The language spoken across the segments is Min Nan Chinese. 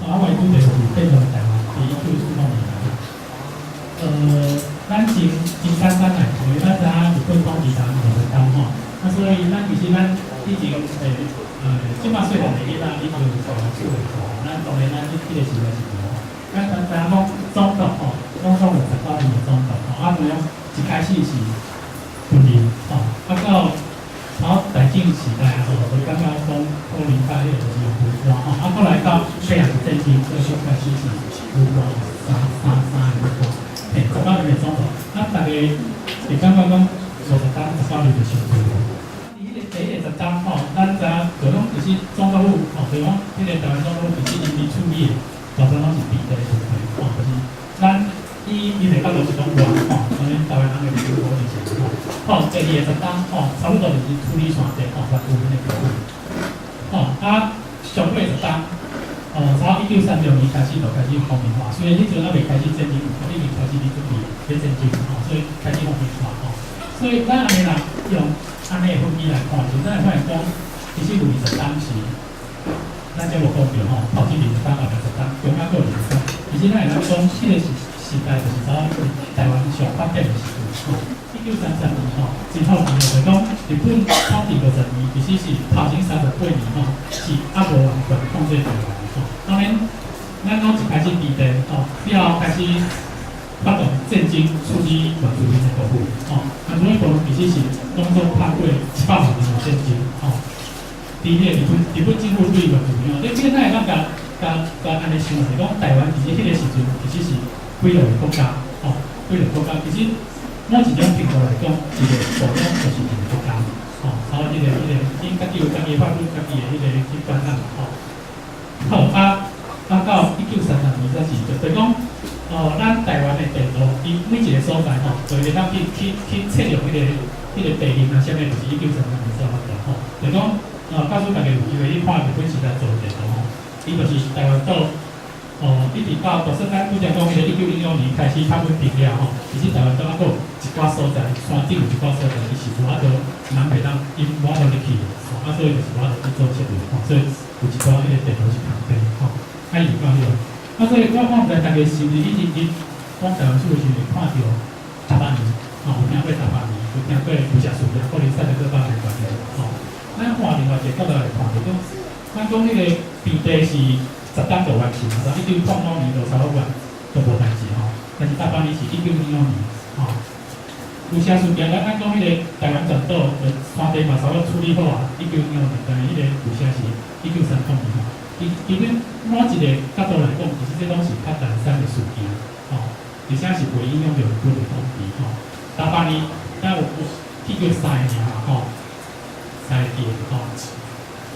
啊，我的主題就是變動台灣，佇1945年。咱真真簡單來講，咱知影日本統治台灣50冬吼，啊，所以咱其實咱以前這擺細漢的囡仔已經有台灣史的課，咱當然咱彼個時代是無吼。咱知影講總督吼，攏總有19年的總督吼，啊，當然一開始是軍人吼，啊到然後大正時代吼，就感覺講可能較彼個就是用武官吼，啊，過來到尾仔是戰爭，所以開始是武官，三個武官，嘿，十九年的總督，啊，逐家會感覺講50冬19年就傷濟。佇彼個第一個十冬吼，咱知影就講其實總督府吼，就講彼個台灣總督府其實𪜶佇處理的大部分攏是平地的問題吼，就是咱以伊的角度是講外吼，當然台灣人的歷史可能是吼。吼，第二個十冬吼，差不多就是處理山地吼，原住民的部分。吼，啊，上尾十冬，差不多1936年開始就開始皇民化，雖然彼陣猶未開始戰爭，已經開始佇準備欲戰爭吼，所以開始皇民化吼。所以咱按呢若用按呢的分期來看時，咱會發現講，其實有20冬是，咱才無講著吼，頭前20冬，後壁十冬，中間閣有20冬。其實咱會當講，彼個時代就是差不多台灣上發展的時陣吼。1933年吼，真好記就是講日本統治50年，其實是頭前38年吼，是猶無完全控制台灣吼。當然，咱講一開始平地吼，了後開始發動戰爭處理原住民的部分吼。原住民部分其實是攏總拍過100萬人的戰爭吼。佇彼個日本政府對原住民吼，你咱會當共共按呢想，就是講台灣其實彼個時陣其實是幾落個國家吼，幾落國家其實。某一種程度來講，一個部落就是一個國家，吼，差不多彼個，𪜶家己有家己的法律，家己的彼個去管轄，吼。好，啊，到1933年才是，就講，咱台灣的地圖，伊每一個所在吼，就會當去測量彼個地形啊，啥物，就是1933年才發現吼。就講，假使大家有機會去看日本時代做的地圖吼，伊就是台灣島。一直到就算咱拄才講彼個1906年開始拍穩定了吼，其實台灣島猶閣有一寡所在，山頂有一寡所在，伊是無法度人袂當，伊無法度入去的，吼，啊，所以就是無法度去做測量吼，所以有一寡彼個地圖是空白吼，啊，伊有講彼個，啊，所以我毋知大家是毋是以前佇講台灣史的時陣會看著達巴尼，吼，有聽過達巴尼，有聽過霧社事件，可能賽德克巴萊關係，吼，咱換另外一個角度來看，就講，咱講彼個平地是10冬就完成，啊，1905年就差不多就無代誌吼。但是達巴尼是1905年吼。霧社事件，咱講彼個台灣全島的山地嘛，差不多處理好啊。1905年，但是彼個霧社是1930年吼。其實某一個角度來講，其實這攏是較零散的事件吼，而且是袂影響著日本的統治吼。達巴尼，咱有去過三個名嘛吼，三個字吼。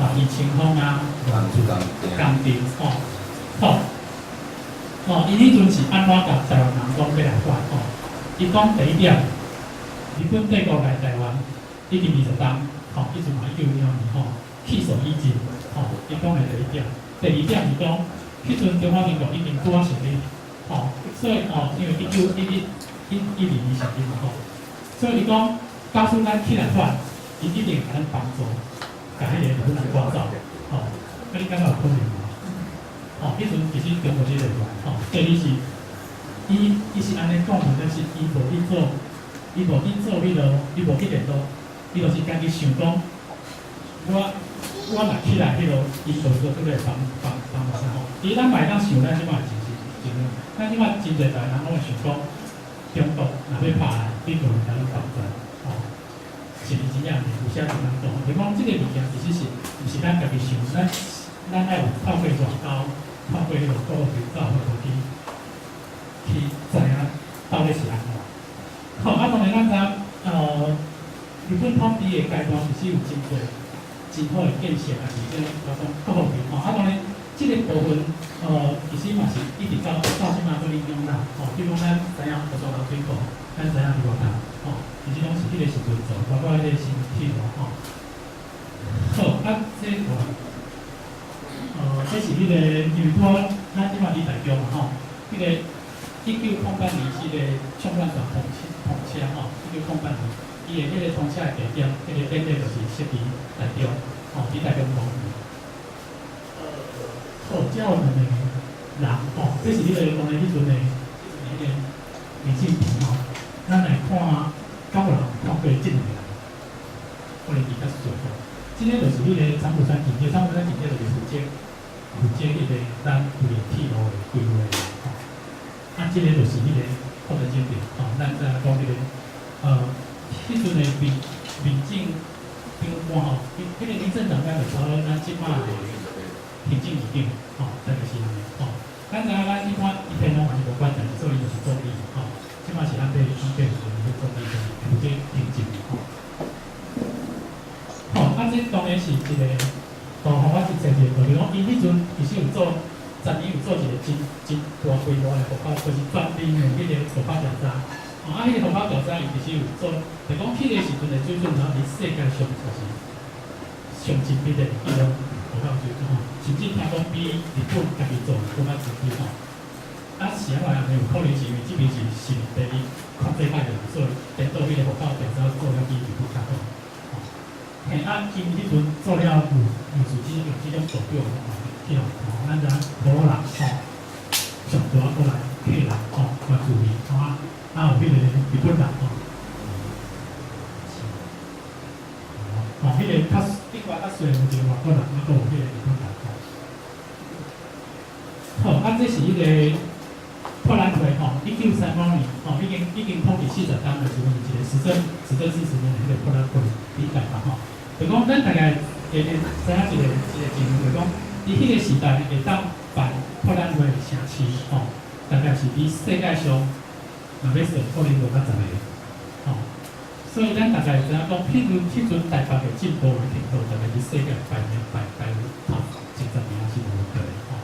啊，余清芳啊，江定吼，好，哦，伊彼陣是按怎共台灣人講欲來反吼？伊講第一點，日本帝國來台灣已經20冬，吼，彼陣嘛1916年吼，氣數已盡，吼，伊講的第一點。第二點是講，彼陣中華民國已經拄仔成立，吼，所以吼，因為1911、112年成立嘛吼，所以伊講，假使咱起來反，伊一定會共咱幫助。共彼個日本人趕走，吼，啊，你感覺有可能無？吼，彼陣其實中國這個吼，第二是，伊是按呢講，但是伊無去做，伊無去做彼落，伊無去聯絡，伊就是家己想講，我若起來彼落，伊就說出來幫幫幫忙吼。其實咱嘛會當想咱這擺的情形是怎樣？咱這擺真濟台灣人攏會想講，中國若欲拍來，美國會共咱幫助，吼。是毋是真正有啥這樣講？就講這個物件其實是毋是咱家己想，咱愛有透過外交，透過彼個國防走去知影到底是按怎。好，啊，當然咱知影，日本統治的階段其實有真濟真好的建設，也是這個交通各方面吼。啊，當然，這個部分，其實嘛是一直到這馬閣影響咱，吼。比如講咱知影烏山頭水庫，咱知影佇外口，吼，其實攏是彼個時陣做，包括彼個新鐵路，吼。好，啊，這個，這是彼個，因為拄好咱這馬佇台中嘛，吼，彼個1908年是個暢灌線通車吼，1908年，伊的彼個通車的地點，彼個典禮就是設佇台中，吼，佇台中公園。好，這有兩個人吼，這是彼個當然彼陣的彼個明信片吼，咱來看，敢有人看過這兩個人？可能伊較熟吼。這個就是彼個昶富山景介，昶富山景介就是負責彼個咱規個鐵路的規劃的人吼。啊，這個就是彼個擴大整治吼，咱知影講彼個，彼陣的民政長官吼，彼個民政長官就差不多咱這馬的行政院長吼，大概是按呢吼。咱知影咱一般伊天皇嘛是無關，但是所以就是總理吼。這馬是安倍時陣總理就是負責行政吼。吼，啊，這當然是一個，圖，予我一冊一個，就是講伊彼陣其實有做，十年有做一個真真大規模的戶口，就是全面的彼個戶口調查。吼，啊，彼個戶口調查伊其實有做，就講彼個時陣的水準，然後佇世界上就是上精密的彼種戶口水準吼，甚至聽講比日本家己做閣較精密吼。啊，是按怎樣呢？有可能是因為這邊是殖民地，控制較嚴，所以顛倒彼個戶口調查做了比日本較好。嘿，啊，𪜶彼陣做了有是這種圖表吼，去予看，咱知影婆羅人吼，上大過來客人吼，原住民吼啊，啊有彼個日本人吼，是，吼，彼個較另外較細有一個外國人，啊，閣有彼個日本人吼。好，啊，這是彼個博覽會吼，1935年吼，已經統治40冬的時陣，是一個時政40年的彼個博覽會佇台北吼。就講咱大概會知影一個情形，就講佇彼個時代會當辦博覽會的城市吼，大概是佇世界上若欲算可能無到10個吼。所以咱大概會知影講，彼陣彼陣台北的進步的程度，大概佇世界排名排頭前10名是無問題的吼。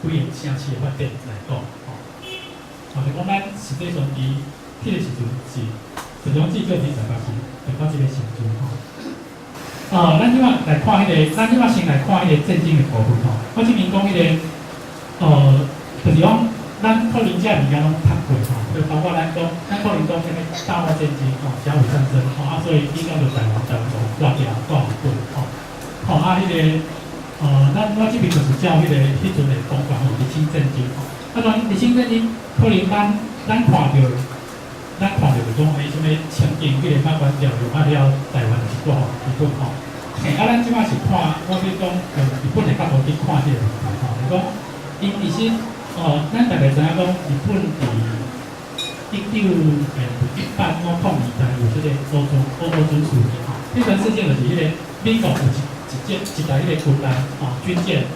規個城市的發展來講吼，吼就講咱實際上佇彼個時陣是，就講至少佇台北市達到這個成就吼。咱這馬來看彼個，咱這馬先來看彼個戰爭的部分吼。我這邊講彼個，就是講咱可能這物件攏讀過吼，就包括咱講，咱可能講啥物大倭戰爭吼、甲午戰爭吼，啊，所以影響著台灣，台灣就割掉割日本吼。吼啊，彼個，咱我這邊就是照彼個彼陣的講法吼，日清戰爭吼。啊，當然日清戰爭可能咱看著就講，欸，啥物簽訂彼個馬關條約啊了，台灣就是割予日本吼。嘿，啊，咱這馬是看，我欲講用日本的角度去看這個問題吼，就講𪜶其實，哦，咱大概知影講，日本佇1850年代有這個烏軍事件吼，彼個事件就是彼個美國有一台彼個軍艦吼，軍艦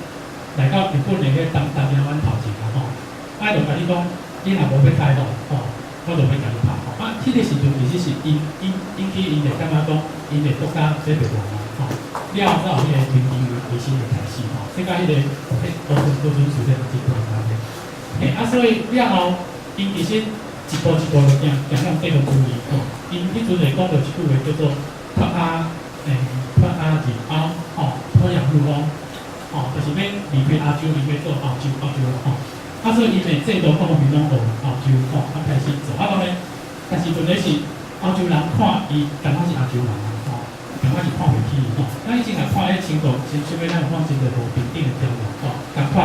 來到日本的彼個東京灣頭前啊吼，啊，就共你講，你若無欲開放吼，我就欲共你拍吼。啊，彼個時陣其實是引引起𪜶會感覺講，𪜶的國家欲滅亡啊吼。了後才有彼個明治維新的開始吼，這佮彼個彼烏軍事件真大關係。嘿，啊，所以了後，𪜶其實一步一步就行行向帝國主義吼。𪜶彼陣會講著一句話叫做脫亞脫亞入歐吼，脫洋入歐吼，就是欲離開亞洲，伊欲做歐洲吼。啊，所以𪜶的制度各方面攏予歐洲吼，啊開始做。啊，當然，但是問題是歐洲人看伊感覺是亞洲人啊吼，感覺是看袂起伊吼。咱以前若看彼清國，先啥物咱有看真濟無平等的條約吼，仝款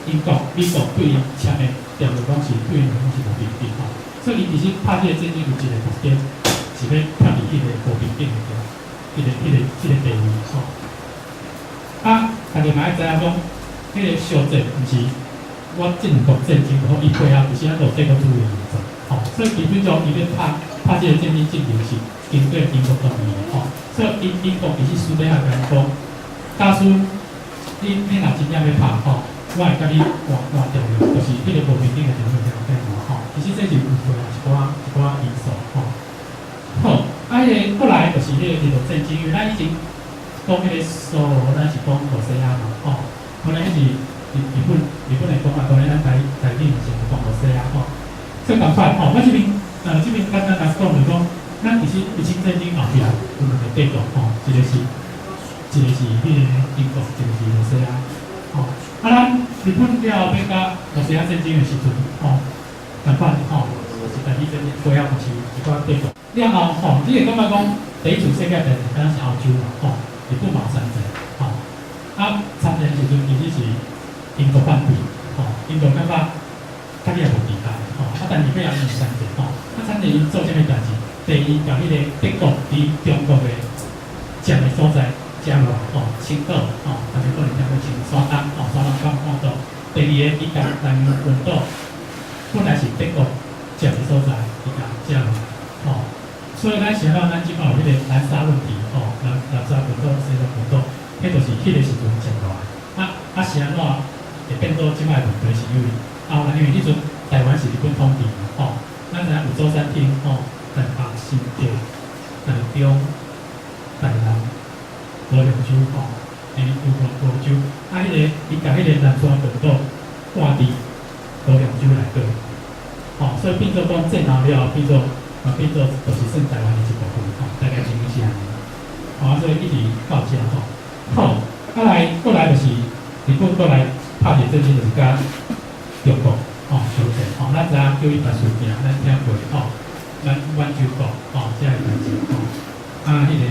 英國、美國對𪜶簽的條約攏是對𪜶攏是無平等吼。所以𪜶其實拍這個戰爭有一個目的，是欲脫離彼個無平等的彼個地位吼。啊，大家嘛愛知影講，彼個小戰毋是我這兩國戰爭，吼，伊背後其實咱有帝國主義的運作，吼，所以基本上伊欲拍這個戰爭進程是經過英國同意的吼，所以英國其實私底下共𪜶講，假使你若真正欲拍吼，我會共你換條約，就是彼個無平等的條約條款吼。其實這是有背後一寡因素吼。好，啊，彼個過來就是彼個日露戰爭，因為咱以前講彼個蘇俄，咱是講羅西亞嘛，吼，可能彼是日本來講啊，當然咱台語嘛是講羅西亞吼。所以仝款吼，我這邊這邊簡單來講就講，咱其實日清戰爭後壁有兩個帝國吼，一個是彼個英國，一個是羅西亞吼。啊，咱日本了後欲佮羅西亞戰爭的時陣吼，仝款吼，是台日戰爭過後嘛是一寡帝國。了後吼，你會感覺講第一次世界大戰敢若是歐洲嘛吼，日本嘛有參戰吼。啊，參戰的時陣其實是英國反對吼，英國感覺較你也無厲害吼，啊，但是尾仔伊有參戰吼，啊，參戰𪜶做啥物代誌？第一，共彼個德國佇中國的佔的所在佔落吼，青島吼，大家可能聽過像山東吼，山東半島。第二个，伊共南洋群島本來是德國佔的所在，伊共佔落吼。所以咱想到咱這擺有彼個南沙問題吼，南沙群島、西沙群島，彼就是彼個時陣佔落來。啊，是按怎會變做這擺問題？是因為後來因為彼陣台灣是日本統治嘛吼，咱知影有中山廳吼，台北、新竹、台中、台南、高雄州吼，有高州，啊，彼個伊共彼個南沙群島掛佇高雄州內底，吼，所以變做講戰後了後變做嘛變做就是算台灣的一部分吼，大概情形是按呢，吼，啊，所以一直到遮吼，好，啊來過來就是日本過來拍一個戰爭，就是佮中國吼相戰吼，咱知影918事件，咱聽過吼，滿洲國吼，這个代誌吼，啊，彼個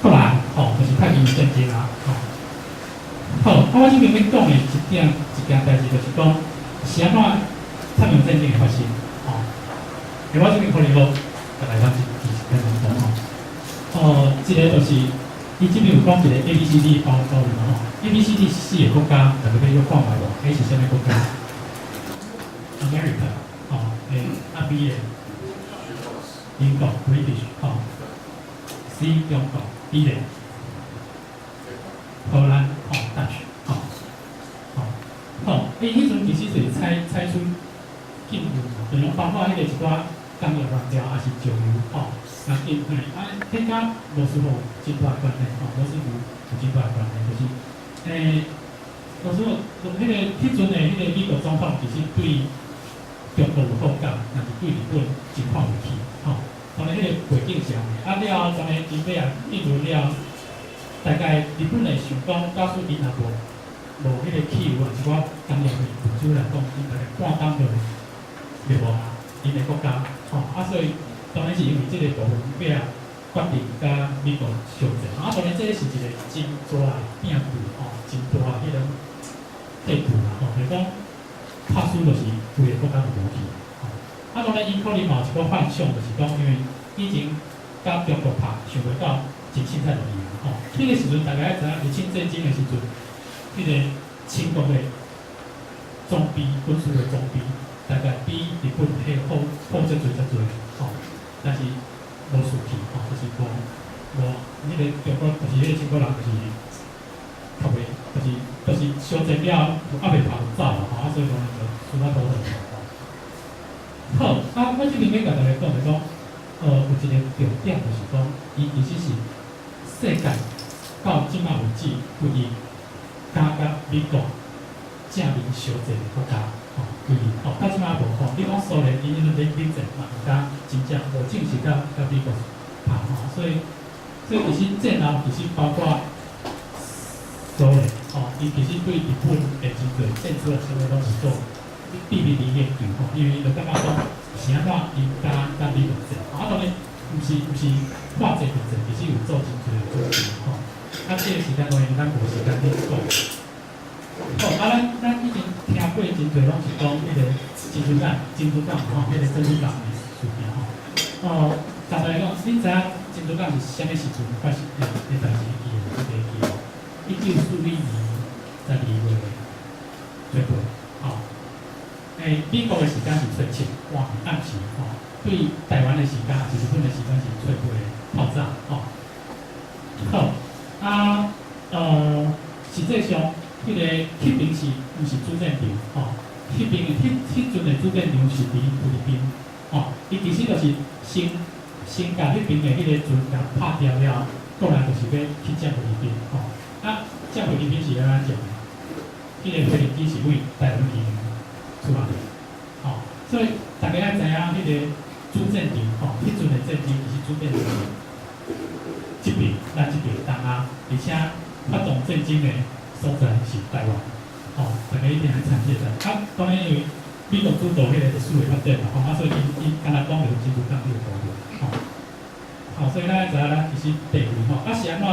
過來吼，就是太平洋戰爭啊，吼。好，啊，我這邊欲講的一點一件代誌，就是講是按怎太平洋戰爭會發生，吼。因為我這邊可能無共台灣一一簡單講吼。哦，這個就是伊這邊有講一個 A、B、C、D 包包嘛吼。A、B、C、D 是四個國家，大家欲看覓無？A 是啥物國家？America，吼，A 啊 B 的英國 British，吼，C 中國，D 咧荷蘭，吼 Dutch，吼，吼，好，伊彼陣其實就是採取禁運嘛，就講包括彼個一寡工業原料，抑是石油，吼，來禁嘿，啊，彼佮羅斯福真大關係，吼，羅斯福有真大關係，就是，羅斯福，彼個彼陣的彼個美國總統其實對中國有好感，但是對日本真看袂起，吼。當然，彼個背景是按呢，啊了後，當然𪜶尾仔禁運了，大概日本會想講，假使𪜶若無彼個汽油啊，一寡工業的物資來講，𪜶大概半冬就滅亡啊，𪜶的國家，吼啊，所以當然是因為這個部分尾仔決定佮美國相戰，啊，當然這個是一個真大的變故，吼，真大的彼種變故啦，吼，就是講拍輸就是規个國家就無去，吼，啊，當然伊可能嘛有一個幻想，就是講因為以前佮中國拍，想袂到真凊彩就贏，吼，彼個時陣大家愛知影，日清戰爭的時陣，彼個清國的裝備，軍事的裝備，大概比日本彼好好遮濟遮濟，吼，但是無輸去，吼，就是無彼個中國，就是彼個清國人，就是較袂，就是相戰了，猶未跑就走啊，吼，啊，所以講就輸啊倒轉。好，啊，我這邊欲共大家講就講，有一個重點就是講，伊其實是世界到這擺為止，唯一敢佮美國正面相戰的國家，吼，唯一，吼，到這擺無吼。你講蘇聯，𪜶彼陣咧冷戰嘛，毋敢真正無正式佮美國拍吼，所以其實戰後其實包括蘇聯，吼，伊其實對日本的真濟戰術啊，啥物攏是做秘密的研究，吼，因為伊就感覺講是按怎伊敢佮美國戰，啊，當然毋是話戰就戰，其實有做真濟的準備，吼。啊，這個時間當然咱無時間去講。好，啊，咱以前聽過真濟攏是講彼個珍珠港，吼，彼個珍珠港的事件吼。哦，簡單來講，恁知影珍珠港是啥物時陣發生的代誌？記會記會記無？1941年12月初八，吼。美國的時間是初七晚暗時，吼。對台灣的時間，抑是日本的時間是初八透早，吼。好，啊，實際上，彼個彼邊是毋是主戰場？吼，彼邊彼陣的主戰場是佇菲律賓，吼，伊其實就是先共彼邊的彼個船共拍掉了，過來就是欲去佔菲律賓吼。啊，佔菲律賓是按怎佔的？彼個飛機是對台灣機場出來的，吼，所以大家愛知影彼個主戰場吼，彼陣的戰爭其實主戰場這邊，咱這邊東亞，而且發動戰爭的所在是台灣，吼，大家一定愛參這個。啊，當然因為美國主導彼個歷史的發展嘛，吼，啊，所以𪜶敢若講著真有講這個道理，吼。吼，所以咱愛知影咱其實地位吼，啊是按怎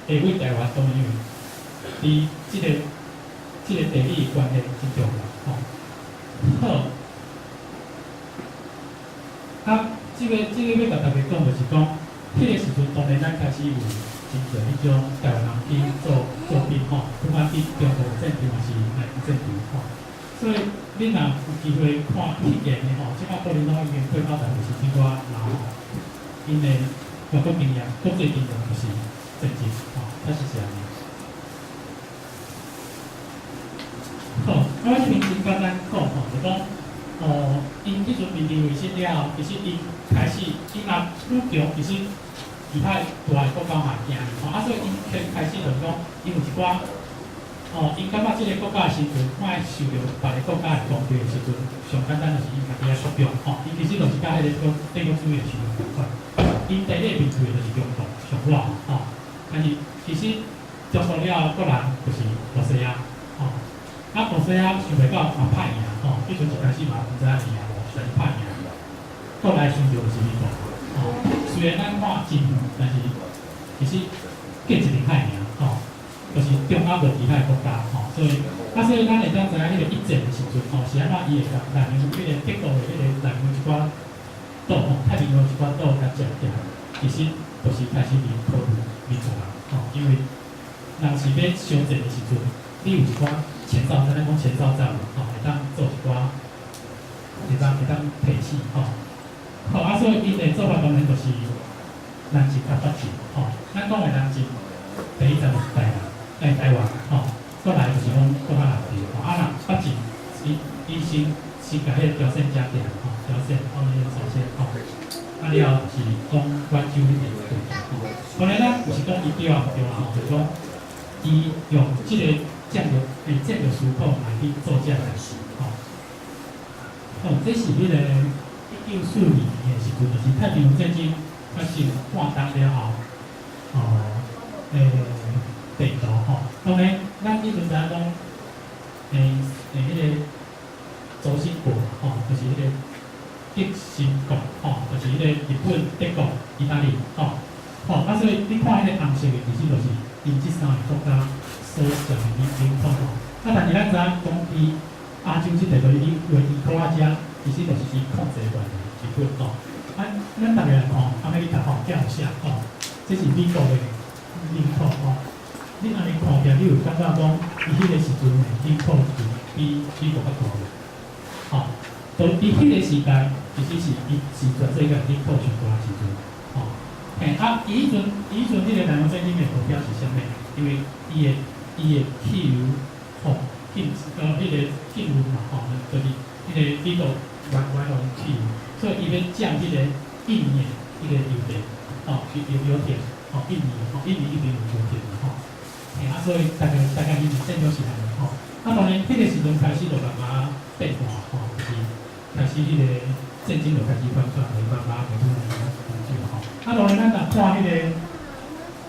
會為台灣當然因為佇這個地理關係真重要，吼。好，啊，這個欲共大家講就是講，彼個時陣當然咱開始有真濟彼種台灣人去做兵吼，不管佇中國戰場還是南洋戰場吼。所以恁若有機會看彼件的吼，這擺國民黨已經退到台就是這寡人吼，𪜶的外國經驗、國際經驗就是戰爭吼，確實是按呢。好，啊，我這邊真簡單講吼，就講，哦，𪜶彼陣明治維新了後，其實𪜶開始，𪜶若愈強，其實其他大的國家嘛會驚伊吼，啊，所以𪜶開始就是講，𪜶有一寡，哦，𪜶感覺這個國家的生存，看會受著別个國家的攻擊的時陣，上簡單就是𪜶家己愛擴張吼，𪜶其實就是佮彼個帝國主義的時陣仝款。𪜶第一個面對的就是中國上倚吼，但是其實中國了後，過來就是羅西亞吼。啊，羅西亞想袂到嘛歹贏吼，彼陣一開始嘛毋知影會贏無，實在是歹贏。過來想著就是美國，吼，雖然咱看真遠，但是其實過一定較會贏吼，就是中亞無其他的國家吼，所以啊，所以咱會當知影彼個一戰的時陣吼，是按怎伊會共南洋彼個德國的彼個南洋一寡島吼，太平洋一寡島共佔起來，其實就是開始佇考慮美國人吼，因為人是欲相戰的時陣，你有一寡前哨戰，咱講前哨戰吼，會當做一寡，會當提醒吼。好啊，所以𪜶的做法當然就是南進佮北進吼。咱講的南進，第一站就是台南，欸台灣吼，過來就是講閣較南邊吼。啊，若北進，伊先共彼個朝鮮食起來吼，朝鮮，後面朝鮮吼。啊了後就是講滿洲彼邊對吼。當然咱毋是講伊對抑毋對啦吼，就是講伊用這個戰略，欸戰略思考來去做這個代誌吼。吼，這是彼個1942年的時陣，就是太平洋戰爭發生半冬了後，哦，欸，地圖吼。當然，咱彼陣知影講，欸，彼個軸心國吼，就是彼個軸心國吼，就是彼個日本、德國、意大利吼。吼，啊，所以你看彼個紅色的，其實就是𪜶這三个國家所佔的領土吼。啊，但是咱知影講，佇亞洲這塊就是伊位伊克羅地亞，其實就是伊控制範圍日本吼。啊，咱逐家來看，America 吼，遮有寫吼，這是美國的領土吼。你按呢看起來，你有感覺講，伊彼個時陣的領土是比美國較大無？吼，到佇彼個時代，其實是伊是全世界領土上大的時陣，吼。嘿，啊，伊彼陣彼個南洋戰爭的目標是啥物？因為伊的汽油吼，禁彼個禁運嘛吼，就是彼個美國原來汽油，所以伊欲佔彼個印尼的彼個油田，吼，油田，吼，印尼，吼，印尼彼邊有油田嘛，吼。嘿，啊，所以大概伊是戰略是按呢吼。啊，當然，彼個時陣開始就慢慢變化，吼，就是開始彼個戰爭就開始反轉，就慢慢慢慢慢慢吼。啊，當然咱若看彼個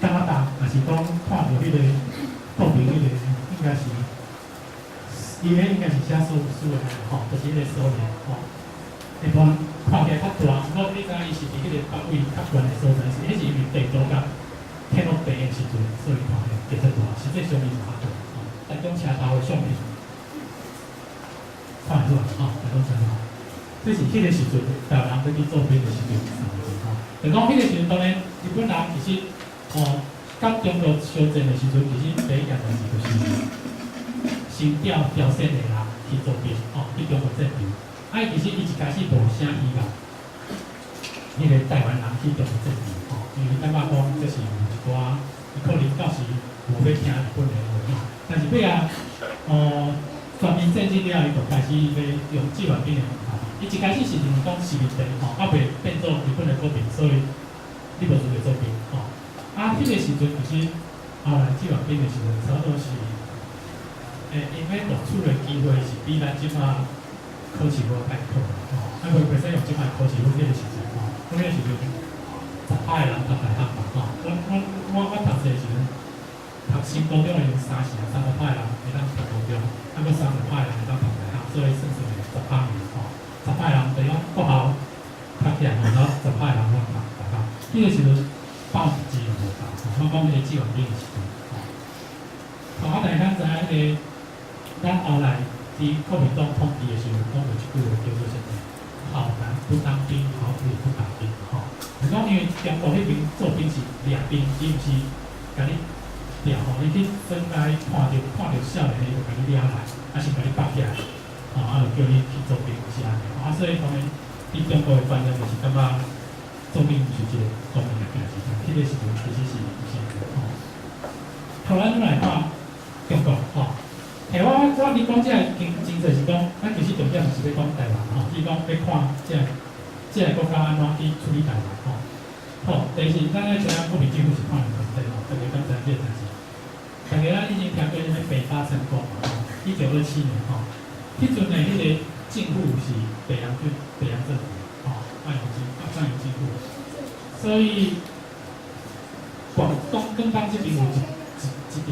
加拿大，也是講看著彼個國民彼個，應該是，伊彼應該是寫蘇聯吼，就是彼個蘇聯吼。一般看起來較大，毋過你知影伊是佇彼個北緯較懸的所在，是彼是因為地圖佮天落地的時陣，所以看起來加遮大，實際上伊無遐大吼。台中車頭的相片，看會出來吼，台中車頭，這是彼個時陣台灣人欲去做兵的時陣吼。就講彼個時陣，當然日本人其實哦，佮中國相戰的時陣，其實第一件代誌就是先調朝鮮的人去做兵，吼，去中國戰場。啊，伊其實伊一開始無啥希望，彼個台灣人去中國戰場，吼，因為感覺講這是有一寡，伊可能到時無欲聽日本的話，吼。但是尾仔，哦，全面戰爭了，伊就開始欲用志願兵的方法。伊一開始是認為講殖民地，吼，猶未變做日本的國民，所以你無資格做兵，吼。彼个時陣其實後來志願兵的時陣，差不多是，因為錄取的機會是比咱這馬考試閣較考吼。啊，袂使用這馬考試，阮彼個時陣吼，阮彼個時陣10%的人讀大學嘛吼。阮我讀冊的時陣，讀新高中的時三成30%的人會當讀高中，啊，閣30%的人會當讀大學，所以算算10%爾吼。十趴的人等於講國校讀起來吼，然後十趴的人攏讀大學。彼個時陣1%都無夠，吼。我講彼個志願兵的時陣，吼。好，啊，但是咱知影彼個，咱後來佇國民黨統治的時陣，講過一句話叫做啥物？好男不當兵，好女不當兵，吼。就講因為中國彼邊做兵是掠兵，伊毋是共你掠吼，你去轉來看著少年的，伊就共你掠來，抑是共你綁起來，吼，啊，就叫你去做兵，是按呢。啊，所以當然，佇中國的觀念就是感覺做兵毋是一個光榮的代誌，但彼個時陣其實是毋是吼。後來咱來看中國吼，我你講這個經真濟是講，咱其實重點毋是欲講台灣吼，只是講欲看這個國家按怎去處理台灣吼。好，第一是咱愛知影國民政府是看兩團體吼，大家敢知影這個代誌？大家咱已經聽過啥物北伐成功嘛吼？1927年吼，彼陣的彼個政府是北洋軍、北洋政府吼，蔣永政府，所以廣東廣東這邊有一陣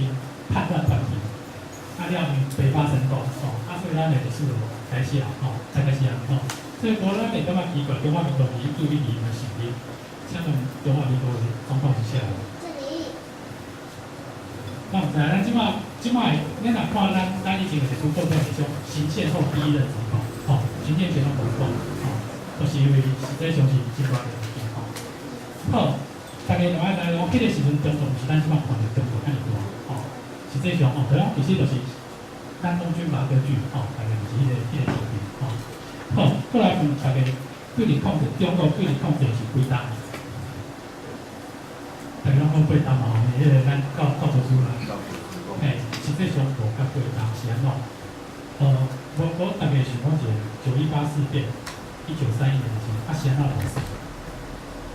叛亂團體，啊了因北伐成功吼，啊所以咱的歷史就開始啊吼，才開始按呢吼。所以無咱會感覺奇怪，中華民國佇1912年成立，請問中華民國的總統是啥人？我毋知，咱這馬，咱若看咱以前的歷史課本是講行憲後第一任總統，吼，行憲前攏無講，吼，都是因為實際上是真偌個物件，吼。好，大家就愛知講，彼個時陣中國毋是咱這馬看著中國遐爾大，吼，實際上吼，就講其實就是咱講軍閥割據，吼，大概就是彼個情形，吼。好，過來問大家，對日控制中國對日控制是幾冬？大家攏講8冬嘛，吼，彼個咱教科書啦。嘿，實際上無甲8冬是按怎？我大概想講一下，9·18事變，1931年的時，啊是按怎來算？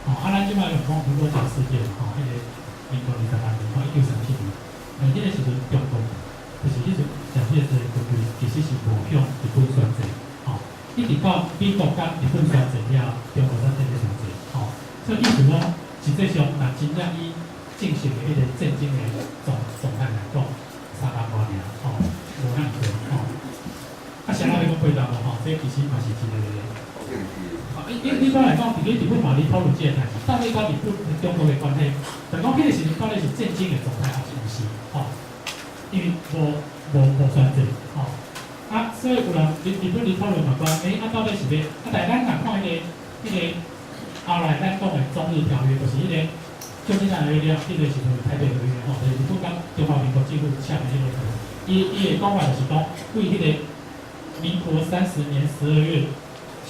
吼，啊，咱這擺用講盧溝橋事變，吼，彼個民國28年，吼，1937年，彼個時陣中國就是彼陣蔣介石的軍隊其實是無向日本宣戰，吼，一直到美國佮日本宣戰了，中國才佇咧宣戰，吼，所以意思講，實際上若真正以正式的彼個戰爭的狀態來講，3冬外爾，吼，無遐爾濟，吼。啊，啥人欲講8冬無吼？這其實嘛是一個。啊，一般來講，佇咧日本嘛咧討論這個代誌，到底佮日本中國的關係，就講彼個時陣到底是戰爭的狀態，抑是毋是？吼，因為無宣戰，吼。啊，所以有人日本咧討論嘛講，啊，到底是欲？啊，但是咱若看彼個後來咱講的中日條約，就是彼個舊金山和約了，彼個時陣台北和約吼，就是日本佮中華民國政府簽的彼個和約。伊的講法就是講，對彼個民國30年12月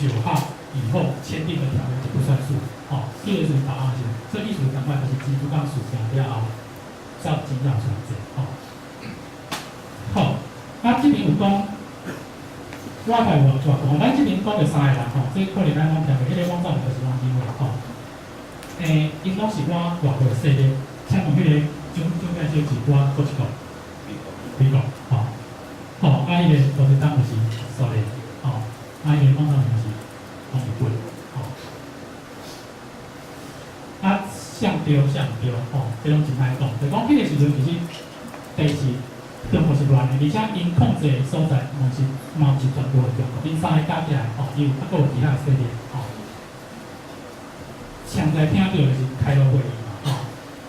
9號以後簽訂的條約就不算數，吼，彼個是答案是，這意思共款就是珍珠港事件了後，才真正宣戰，吼。好，啊，這邊有講，我台有偌講，咱這邊講著三個人吼，這可能咱攏聽過，彼個汪兆銘就是汪精衛吼。𪜶攏是倚外國的勢力，請問彼個蔣介石是倚佗一國？美國，吼，好，啊，彼個毛澤東就是蘇聯，吼，啊，彼個汪兆銘就是講日本，吼。啊，啥對啥毋對，吼，這攏真歹講。就講彼個時陣其實第一是中國是亂的，而且𪜶控制的所在嘛毋是全部的中國，𪜶三個加起來，吼，伊有抑閣有其他的勢力，吼。上在聽著就是開羅會議嘛，吼。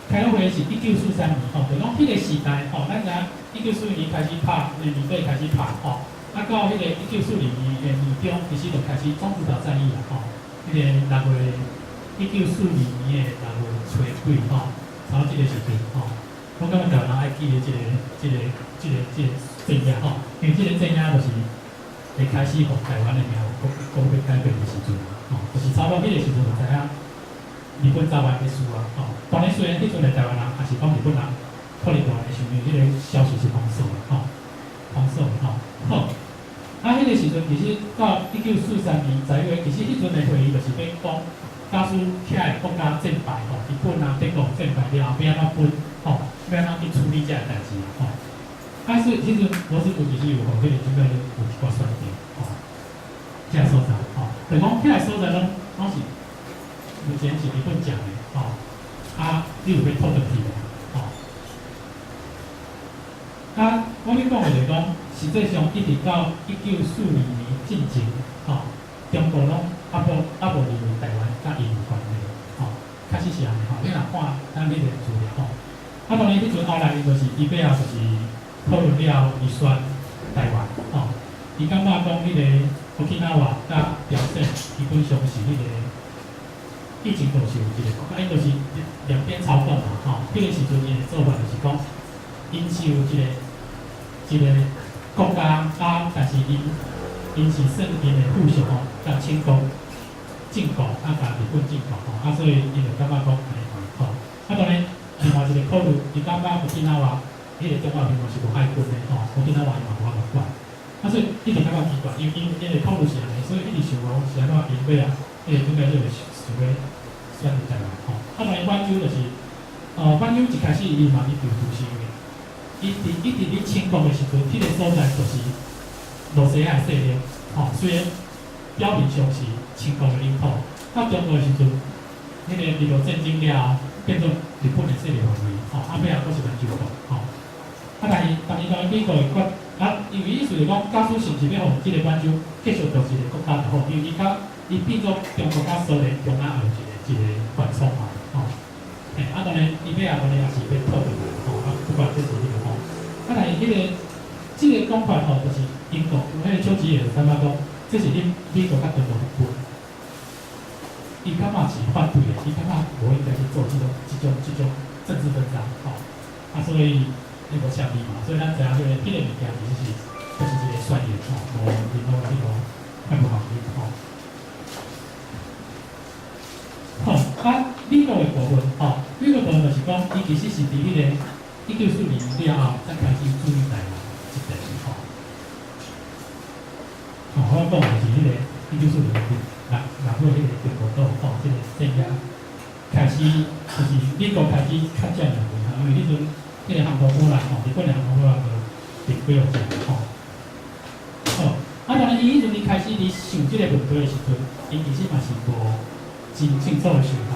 開羅會議是1943年，吼，就講彼個時代，吼，咱知影1941年開始拍，年底開始拍，吼，啊到彼個1942年的年中，其實就開始種子島戰役啦，吼，彼個六月，1942年的6月初幾，吼，差不多這個時陣，吼，我感覺台灣人愛記得這個戰役，吼，因為這個戰役就是會開始予台灣的命運閣欲改變的時陣，吼，就是差不多彼個時陣就知影日本早晚欲輸啊，吼。當然雖然彼陣的台灣人，抑是講日本人，可能大會想因為彼個消息是封鎖的，吼，封鎖的吼。好，啊，彼個時陣其實到1943年10月，其實彼陣的會議就是欲講假使遐个國家戰敗吼，日本啊、德國戰敗了後，欲按怎分吼？欲按怎去處理這个代誌吼？啊，所以彼陣羅斯福其實有予彼个蔣介石有一寡選擇吼，這个所在吼，就講遐個所在攏是目前是日本佔的吼，啊，你有欲討轉去無？吼？啊，我欲講的就是講，實際上一直到1942年進前，吼，中國攏猶無認為台灣佮𪜶有關係，吼，確實是按呢吼。你若看咱彼個資料吼，啊，當然彼陣後來伊就是伊尾後就是討論了後，伊選台灣，吼，伊感覺講彼個沖繩佮朝鮮基本上是彼個以前就是有一個國家，𪜶就是兩邊朝貢嘛，吼，彼個時陣𪜶的做法就是講，𪜶是有一個國家啊，但是𪜶是算𪜶的附屬吼，佮清國進貢，啊，共日本進貢吼，啊，所以𪜶就感覺講按呢吼，啊，當然另外一個考慮，伊感覺沖繩彼個中華民國是無海軍的吼，沖繩伊嘛無法度管，啊，所以一直感覺奇怪，因𪜶的考慮是按呢，所以一直想講是按怎𪜶尾仔，彼個蔣介石就想欲選擇台灣吼，啊，當然滿洲就是，滿洲一開始伊嘛一直有想的，伊佇一直佇清國的時陣，彼個所在就是露西亞的勢力，吼，雖然表面上是清國的領土，到中國的時陣，彼個日露戰爭了後，變做日本的勢力範圍，吼，啊，尾仔閣是滿洲國，吼，啊，但是當然美國的決，啊，因為意思是講，假使是毋是欲予這個滿洲繼續做一個國家就好，因為伊佮伊變做中國佮蘇聯中間有一個緩衝嘛，吼，嘿，啊，當然伊尾仔當然也是欲討轉來，吼，啊，不管這是彼個吼，啊，但是彼個這個講法吼，就是英國有彼個丘吉爾感覺講，這是恁美國佮中國佇分，伊感覺是反對的，伊感覺無應該去做這種政治分贓，吼，啊，所以伊無簽字嘛，所以咱知影彼個物件其實是就是一個宣言吼，無任何彼個法律效力吼。好，啊，美國的部分吼，美國部分就是講，伊其實是佇彼個1942年了後，才開始注意台灣這邊吼。吼，我講的是彼個1942年六月彼個中國島吼，這個鎮壓開始，就是美國開始較佔領吼，因為彼陣彼個航空母艦吼，日本的航空母艦就佇幾號隻吼。好，啊，當然伊彼陣伊開始佇想這個問題的時陣，𪜶其實嘛是無真清楚的想法。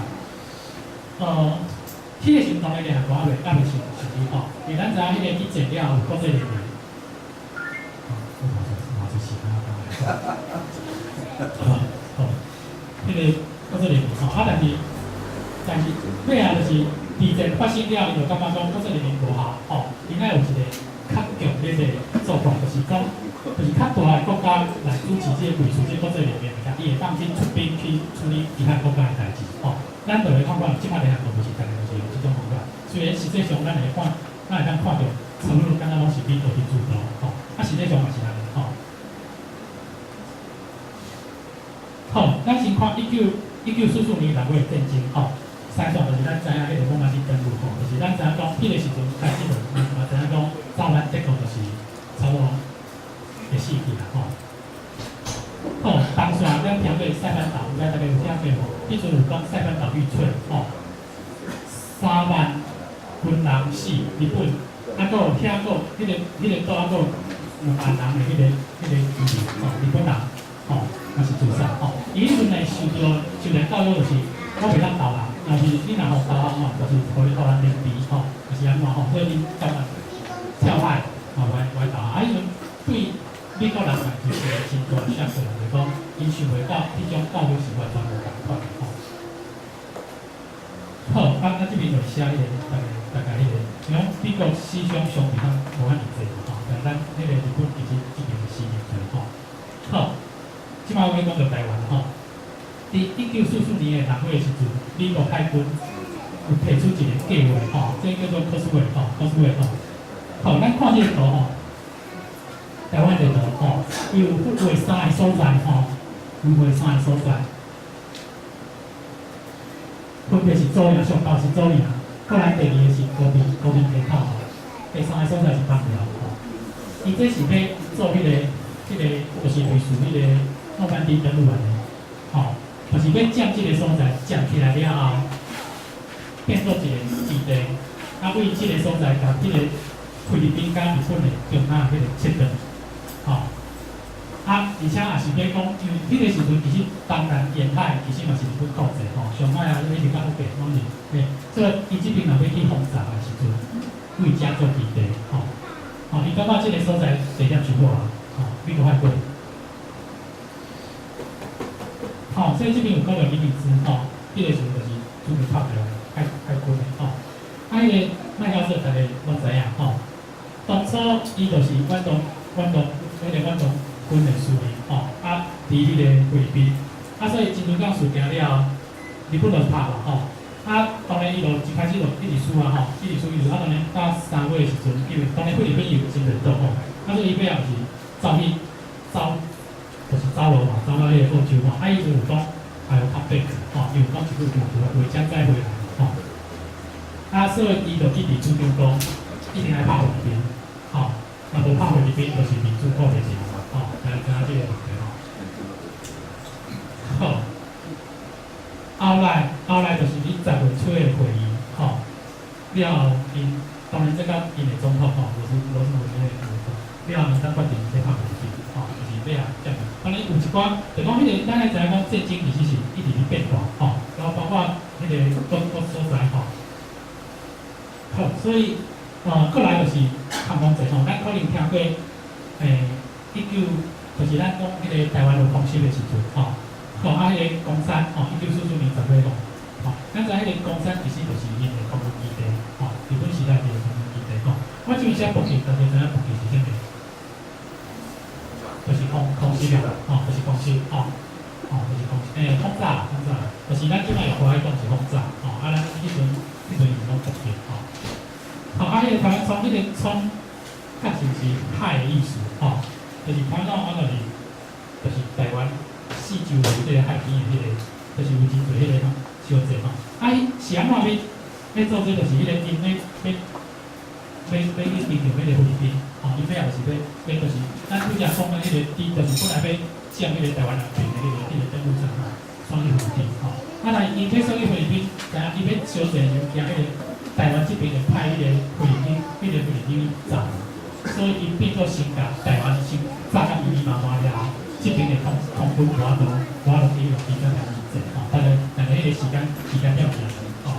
彼個時陣當然聯合國猶未成立吼，因為咱知影彼個去戰了後有國際聯盟。哦，我嘛是時間啊，好，好，彼個國際聯盟吼，啊，但是尾仔就是二戰發生了，𪜶就感覺講國際聯盟無效，吼，應該有一個較強烈的做法，就是講，就是較大的國家來主持這個維持這個國際聯盟物件，伊會當去出兵去處理其他國家的代誌，吼。咱就會看看，這擺聯合國就是逐个就是用這種方法。雖然實際上咱會看，咱會當看著，差不多敢若攏是美國佇主導，吼。啊，實際上嘛是按呢，吼。好，咱先看1944年6月戰爭，吼。西線就是咱知影彼個諾曼底登陸，吼，就是咱知影講，彼個時陣開始就嘛知影講，走咱德國就是差不多會死去啦，吼。好，當時咱聽過塞班島，毋知大家有聽過無？彼陣有講塞班島遇墜，吼，3萬軍人死，日本，啊，閣有遐閣彼個島啊，閣有2萬人的彼個居民，吼，日本人，吼，嘛是自殺，吼。伊彼陣來受著教育就是，我袂當投降，若是你若予投降吼，就是予你予人凌遲，吼，就是按怎吼，所以恁感覺跳海，吼，無愛投降。啊，彼陣對美國人來就是一個真大的 shock，就是講，𪜶想袂到彼種教育是完全無仝款的吼。好，啊，這邊就寫彼個大概彼個，像美國死傷相比較無遐爾濟吼，但咱彼個日本其實這邊是死真濟吼。好，這擺我欲講著台灣吼。佇1944年的6月的時陣，美國海軍有提出一個計劃吼，這叫做 Causeway 吼，Causeway 吼。好，咱看這個圖吼，台灣的圖吼，伊有分為三個所在吼，分為三個所在，分別是左營，上高是左營，過來第二個是高屏溪口吼，第三個所在是枋寮吼。伊這是欲做彼個，就是類似彼個諾曼底登陸按呢，吼。就是欲佔這个所在，佔起來了後，變做一个基地，啊，為這个所在共這个菲律賓佮日本的中間彼个切斷，吼。啊，而且也是欲講，因為彼个時陣其實東南沿海其實嘛是日本控制吼，上海啊，一直到福建攏是，嘿，所以伊這邊若欲去轟炸的時陣，為遮做基地，吼，吼，伊感覺這个所在地點上好啊，吼，美國海過。吼，所以這邊有講著尼米茲吼，彼个時陣就是準備拍台灣海海軍的吼。啊，彼个麥克阿瑟大家攏知影吼。當初伊就是遠東遠東彼个遠東軍的司令吼，啊，佇彼個菲律賓，啊，所以珍珠港事件了後，日本就拍嘛吼。啊，當然伊就一開始就一直輸啊吼，一直輸一直輸，啊，當然到3月的時陣，因為當然菲律賓有真濟島吼，啊，所以伊尾仔是走去走。就是走路嘛，走到彼个澳洲吼，啊，伊就有講，I will come back，吼，伊有講一句話，就會將再回來，吼。啊，所以伊就一直主張講，一定愛拍菲律賓，吼，若無拍菲律賓，就是民主看袂起，吼，大家知影這个問題吼。好，後來後來就是佇10月初的會議，吼，了後𪜶當然這佮𪜶的總統吼，羅斯福這个了後𪜶才決定欲拍菲律賓，吼，就是欲啊這樣。當然有一寡，就講彼个，咱愛知影講戰爭其實是一直佇變化，吼，然後包括彼个各各所在吼。好，所以，過來就是抗風戰吼，咱可能聽過，一九，就是咱講彼个台灣有空襲的時陣，吼，吼啊，彼个岡山，吼，1944年10月吼，吼，咱知彼个岡山其實就是𪜶的空軍基地，吼，日本時代的空軍基地，吼。我這邊寫伏擊，大家知影伏擊是啥物？就是空空襲啊，吼，就是空襲，吼，吼，就是空襲，轟炸，轟炸，就是咱這擺用華語講是轟炸，吼，啊，咱彼陣是講伏擊，吼。好，啊，彼个台灣衝，彼個衝，確實是海的意思，吼，就是台灣我就是就是台灣四周圍這个海邊的彼个，就是有真濟彼个小鎮吼。啊，是按怎欲做這就是彼个𪜶欲欲欲欲去盯著彼个菲律賓，吼，𪜶尾仔就是欲欲就是咱拄才講的彼個佇，就是本來欲佔彼個台灣南邊的彼個登陸戰吼，送去菲律賓，吼。啊，但是𪜶欲送去菲律賓，知影伊欲小戰就驚彼個台灣這邊會派彼個菲律賓，彼個菲律賓去炸，所以伊變做先共台灣先炸甲密密麻麻了後，這邊的空空軍無法度無法度去用伊才開始戰，吼，大概大概彼個時間點是按呢，吼。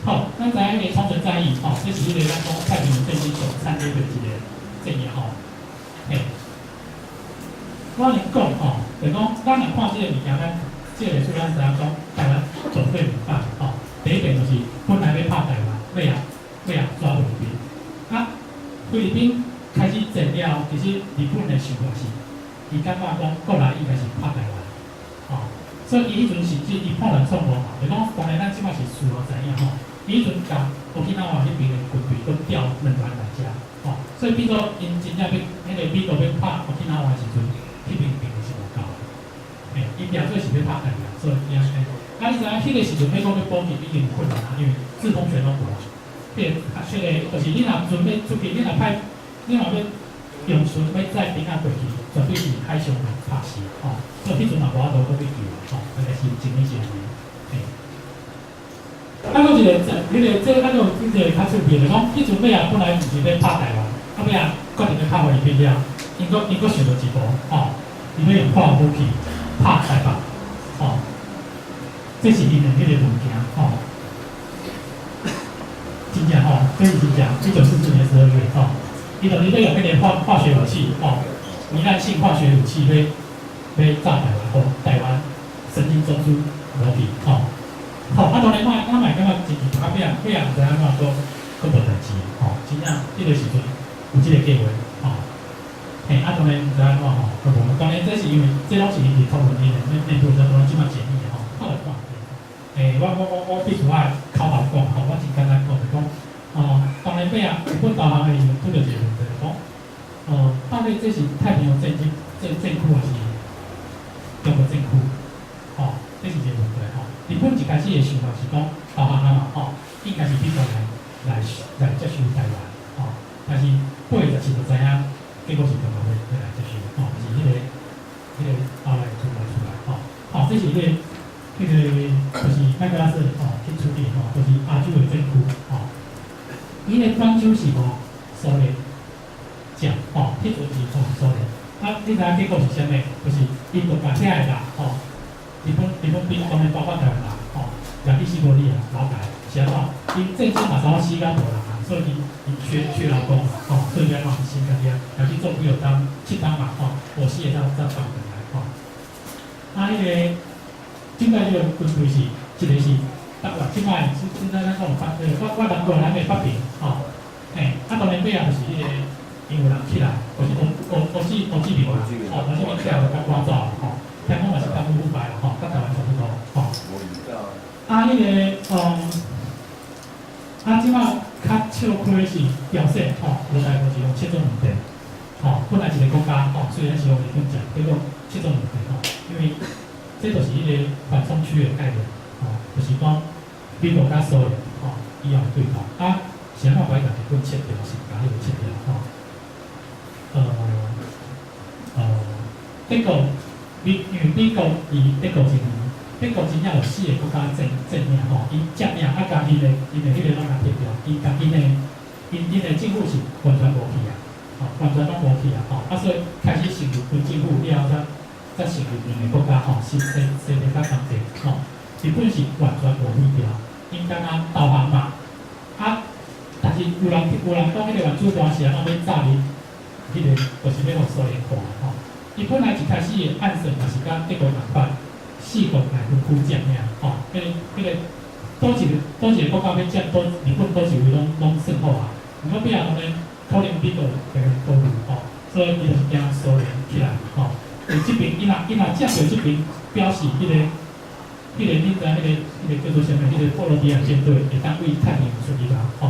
好，咱知影彼个沖繩戰役，吼，這是彼個咱講太平洋戰爭上慘烈的一個戰役，吼。嘿，我按呢講吼，就講咱若看這个物件，咱這個歷史咱知影講台灣絕對袂敗，吼。第一遍就是本來欲拍台灣，尾仔尾仔抓菲律賓，啊，菲律賓開始戰了後，其實日本的想法是，伊感覺講過來應該是拍台灣，吼，所以伊彼陣甚至伊判斷錯誤嘛，就講當然咱這擺是事後知影吼。伊彼陣共沖繩彼邊的軍隊閣調2萬來遮，吼，所以變做𪜶真正欲彼个美國欲拍沖繩的時陣，彼邊兵力是無夠的，嘿，伊定做是欲拍台灣，所以伊按呢。啊，你知影彼个時陣欲講欲補給已經有困難啊，因為制空權攏無啊。彼个啊，彼個就是你若船欲出去，你若派，你若欲用船欲載兵仔過去，絕對是海上會拍死，吼。所以彼陣嘛無法度閣去救，吼，大概是情形是按呢，嘿。啊，閣一個，彼個這啊，閣有一個較趣味的，講彼陣尾仔本來毋是欲拍台灣，啊尾仔決定欲拍菲律賓了，𪜶閣想著一步，吼，伊欲用化學武器拍台北，吼，這是𪜶的彼個物件，吼，真正吼，這是真正，1944年12月，吼，伊就是欲用彼个化學武器，吼，糜爛性化學武器欲欲炸台灣，予台灣神經中樞無去，吼。吼，啊，當然我我嘛會感覺真奇怪，尾仔尾仔毋知按怎閣閣無代誌，吼，真正彼个時陣有這個計劃，吼，嘿，啊，當然毋知按怎吼，閣無。當然這是因為這攏是𪜶佇討論𪜶的內內部，當然這擺解密的吼，我來看。我必須愛口頭講，吼，我真簡單講，就講，哦，當然尾仔日本投降的時陣拄著一個問題，就講，哦，到底這是太平洋戰爭戰區還是中國戰區？吼，這是一個問題吼。日本一開始的想法是講投降啊嘛，吼，應該是美國來來接收台灣，吼，但是8月17就知影，結果是中國欲來接收，吼，就是彼個後來出來出來，吼，吼，這是彼個彼個就是麥克阿瑟吼去處理吼，就是亞洲的戰區吼。伊的滿洲是予蘇聯佔吼，彼陣是予蘇聯。啊，你知影結果是啥物？就是伊就共遐个人吼，日本兵當然包括台灣人吼，掠去西伯利亞勞改，是按怎？𪜶戰爭嘛，差不多死甲無人啊，所以𪜶缺勞工嘛，吼，所以欲按怎先共伊啊，掠去做幾落冬、7冬嘛，吼，無死的才放轉來吼。啊，彼個蔣介石的軍隊是一個是台灣，這擺現在咱講北，我南過來的北平，吼，嘿，啊當然尾仔就是彼個因有人起來，就是胡志明嘛，吼，胡志明起來就共趕走吼，聽講嘛是貪污腐敗啦，吼，佮台灣差不多，吼。啊，彼個，啊，這擺較笑虧的是朝鮮，吼，無代無誌用切做兩塊，吼，本來一個國家，吼，雖然是予日本佔，結果切做兩塊，吼，因為這就是彼個緩衝區的概念，吼，就是講美國佮蘇聯，吼，以後對抗，啊，是按怎共日本切掉，是共彼個切掉，吼，德國，因為美國離德國真遠，德國真正有四個國家佔領吼，伊佔領啊，共𪜶的彼個攏共撤掉，伊共𪜶的政府是完全無去啊，吼，完全攏無去啊，吼，啊，所以開始成立軍政府了後，才成立兩個國家吼，西德佮東德吼，日本是完全無去掉，𪜶敢若投降嘛，啊，但是有人講彼個原子彈是按怎欲炸入，彼個就是欲予蘇聯看吼。伊本來一開始的暗算嘛是佮德國仝款，四國來分區佔領吼，彼個佗一個國家欲佔佗日本佗一位攏算好啊。毋過尾仔當然可能美國會共考慮吼，所以伊就是驚蘇聯起來吼。佇這邊伊若佔著這邊，表示彼個你知影彼個叫做啥物？彼個波羅的海艦隊會當對太平洋出入啊吼。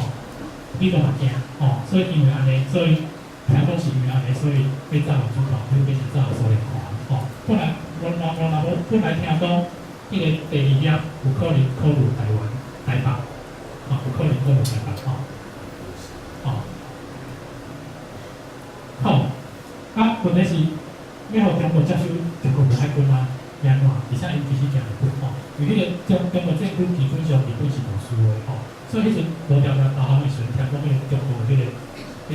美國嘛驚吼，所以因為按呢，所以聽講是因為按呢，所以欲炸原子彈，欲變成炸蘇聯看吼。本來我若無本來聽講，彼個第二粒有可能考慮台灣、台北，吼，有可能考慮台北吼。吼，好，啊，問題是欲予中國接收中國無海軍啊，欲按怎？而且𪜶其實驚日本吼，因為彼個中國政府基本上日本是無輸的吼，所以彼陣無條件投降的時陣，聽講彼個中國彼個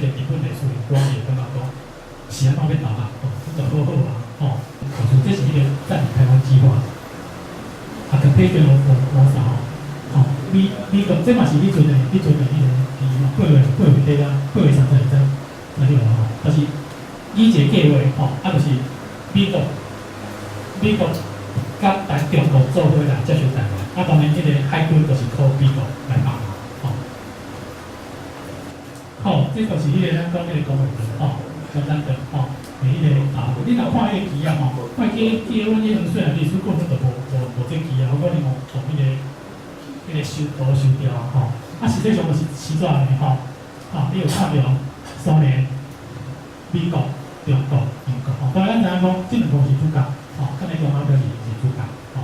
日本的司令官伊會感覺講，是按怎欲投降？吼，這就好好啊，吼，就是這是彼個佔領台灣計劃，啊，occupation of Formosa 吼，吼，美國這嘛是彼陣的彼個伊8月底啊，8月30日才彼個吼，就是以一個計劃吼，啊，就是美國佮台中國做伙來接收台灣，啊，當然這個海軍就是靠美國來幫忙，吼。好，這就是彼個咱講彼個公會堂吼，中山堂吼，佇彼個啊，你若看彼個旗仔吼，我會記阮彼陣細漢歷史課本就無這旗仔，有可能予彼個修圖修掉吼。啊，實際上就是怎按呢吼，啊，你有看著蘇聯、美國、中國、英國吼，當然咱知影講，這兩個是主角，吼，敢若中央表示是主角，吼。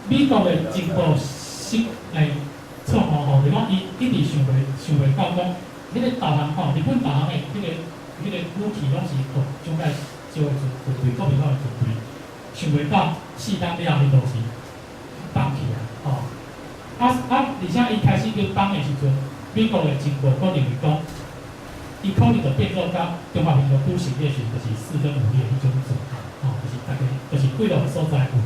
美國的情報失錯誤吼，就講伊一直想袂到講，彼個投降吼，日本投降的彼個武器攏是予蔣介石的軍隊，國民黨的軍隊，想袂到4冬了後，伊就是放棄啊，吼。啊啊！而且伊開始去放的時陣，美國的情報閣認為講，伊可能就變做佮中華民國拄成立的時陣，就是四分五裂彼種狀態，吼，就是大家就是幾落個所在有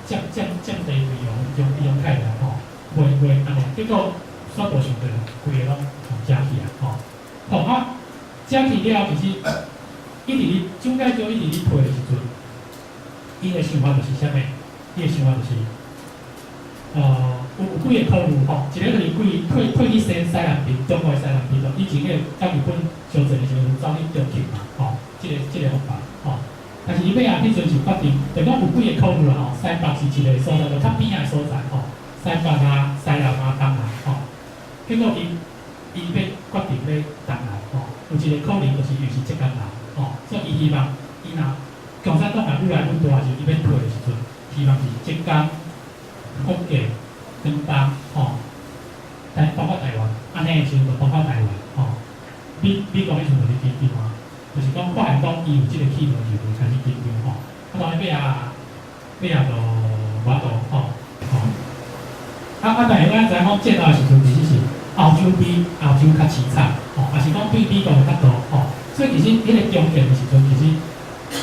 佔地為王彼種概念吼，袂按呢，結果煞無想著規个攏食去啊，吼，吼啊，食去了後，其實一直咧蔣介石一直咧退的時陣，伊的想法就是啥物？伊的想法就是，有幾個考慮吼，一個就是規退去西南邊，中國的西南邊，就以前彼個佮日本相戰的時陣，走去中勛嘛，吼，這個方法，吼。但是伊尾仔彼陣是決定，就講有幾個考慮啦吼，西北是一個所在，就較邊仔的所在吼，西北啊、西南啊、東南吼。結果伊欲決定欲東南吼，有一個可能就是又是浙江人吼，所以伊希望伊若共產黨若愈來愈大時，伊欲退的時陣，希望是浙江、福建、廣東吼，但包括台灣，按呢的時陣就包括台灣吼。美國彼陣就是緊張啊，就是講發現講伊有這個企圖時陣開始緊張吼。啊，當然尾仔就法度吼吼。啊啊，但是咱知影講戰後的時陣，其實是歐洲比亞洲較凄慘，吼，也是講對美國的角度，吼，所以其實彼個中間的時陣，其實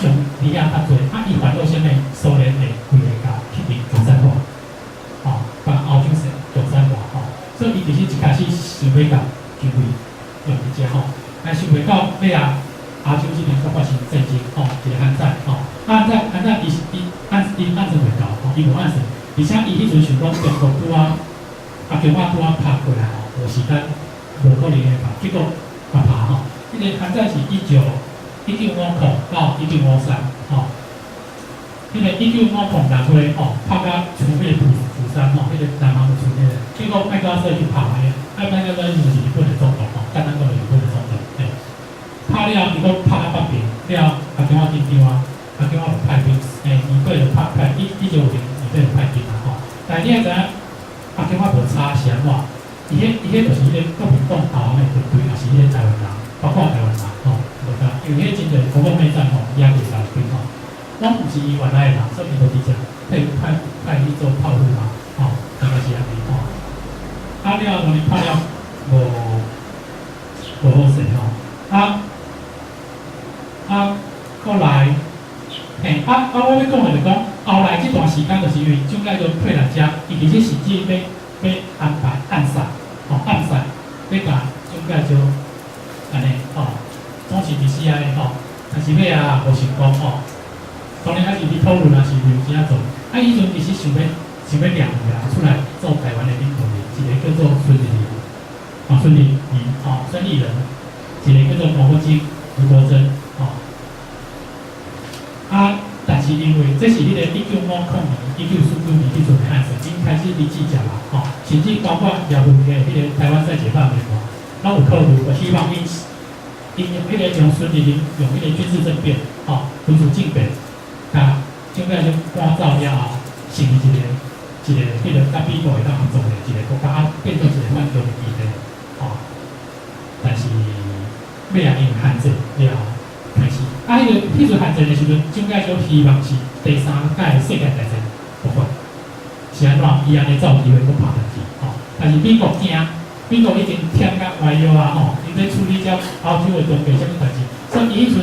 用佇遐較濟，啊，伊煩惱啥物？蘇聯會規个共彼邊共產化，吼，把歐洲成共產化，吼，所以伊其實一開始想欲共經費用佇遮吼，但想袂到尾仔亞洲這邊閣發生戰爭，吼，一個韓戰，吼，啊，韓戰韓戰伊是伊按伊按算袂到，吼，伊無按算，而且伊彼陣想講中國拄仔阿共仔拄仔拍過來吼，無時間，無可能會拍，結果嘛拍吼。彼個韓戰是1950到1953吼，彼個1950六月吼，拍甲像彼個釜山吼，彼個南韓的厝彼個，結果麥克阿瑟去拍的，啊麥克阿瑟就是日本的總統吼，簡單講就是日本的總統，嘿。拍了，伊閣拍到北邊，了阿共仔緊張啊，阿共仔就派兵，欸，年底就派派1950年底就派兵啊吼。但是你愛知影，阿共仔無差是按怎？伊彼就是彼個國民黨投降的軍隊，也是彼個台灣人，包括台灣人吼，無共，因為彼真濟國共內戰吼，也袂共兵吼，攏毋是伊原來的人，所以伊就佇遮派派派去做炮灰嘛，吼，大概是按呢吼。啊了，當然拍了無好勢吼，啊啊，過來，嘿，啊啊，我欲講的就講，後來這段時間就是因為蔣介石退來遮，伊其實甚至欲安排暗殺，吼暗殺，欲共蔣介石按呢吼，總是佇死按呢吼，但是尾仔無成功吼。當然還是佇討論，也是有怎做。啊，彼陣其實想欲兩個人出來做台灣的領導人，一個叫做孫立人，啊孫立人，吼孫立人，一個叫做吳國楨、吳國楨，吼。啊，但是因為這是彼個1950年、1949年彼陣的案子，已經開始佇計較啦，吼，甚至包括葉問的彼個台灣再解放聯盟，攏有考慮，希望𪜶用彼個用孫立人用彼個軍事政變，吼，軍事政變，共蔣介石趕走了後，成立一個彼個佮美國會當合作的一個國家，啊，變做一個反共的基地，吼。但是尾仔因為韓戰了後開始，啊，彼個彼陣韓戰的時陣，蔣介石希望是第三屆世界大戰爆發，是按怎？伊按呢才有機會閣拍落去，吼。但是美國驚，美國已經忝甲歪腰啊，吼，𪜶咧處理這歐洲的中國啥物代誌，所以伊彼陣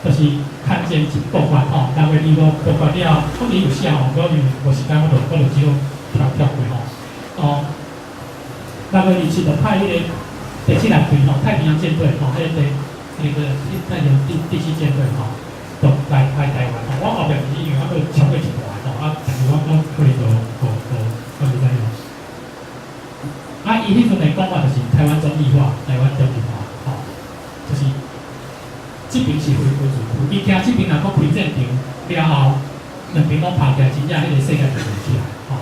就是韓戰一爆發，吼，6月25爆發了後，我佇有寫吼，我因為無時間，我就只好跳跳過吼。哦，6月27就派彼個第七艦隊吼，太平洋艦隊吼，彼個第那個太平洋第七艦隊吼，就來台灣吼。我後壁是因為我閣超過一段吼，啊，但是我可能就我袂知影。啊，伊彼陣的講法就是台灣中立化，台灣中立化，吼，就是這邊是非軍事區，伊驚這邊若閣開戰場了後，兩邊攏拍起來，真正彼個世界就亂起來，吼。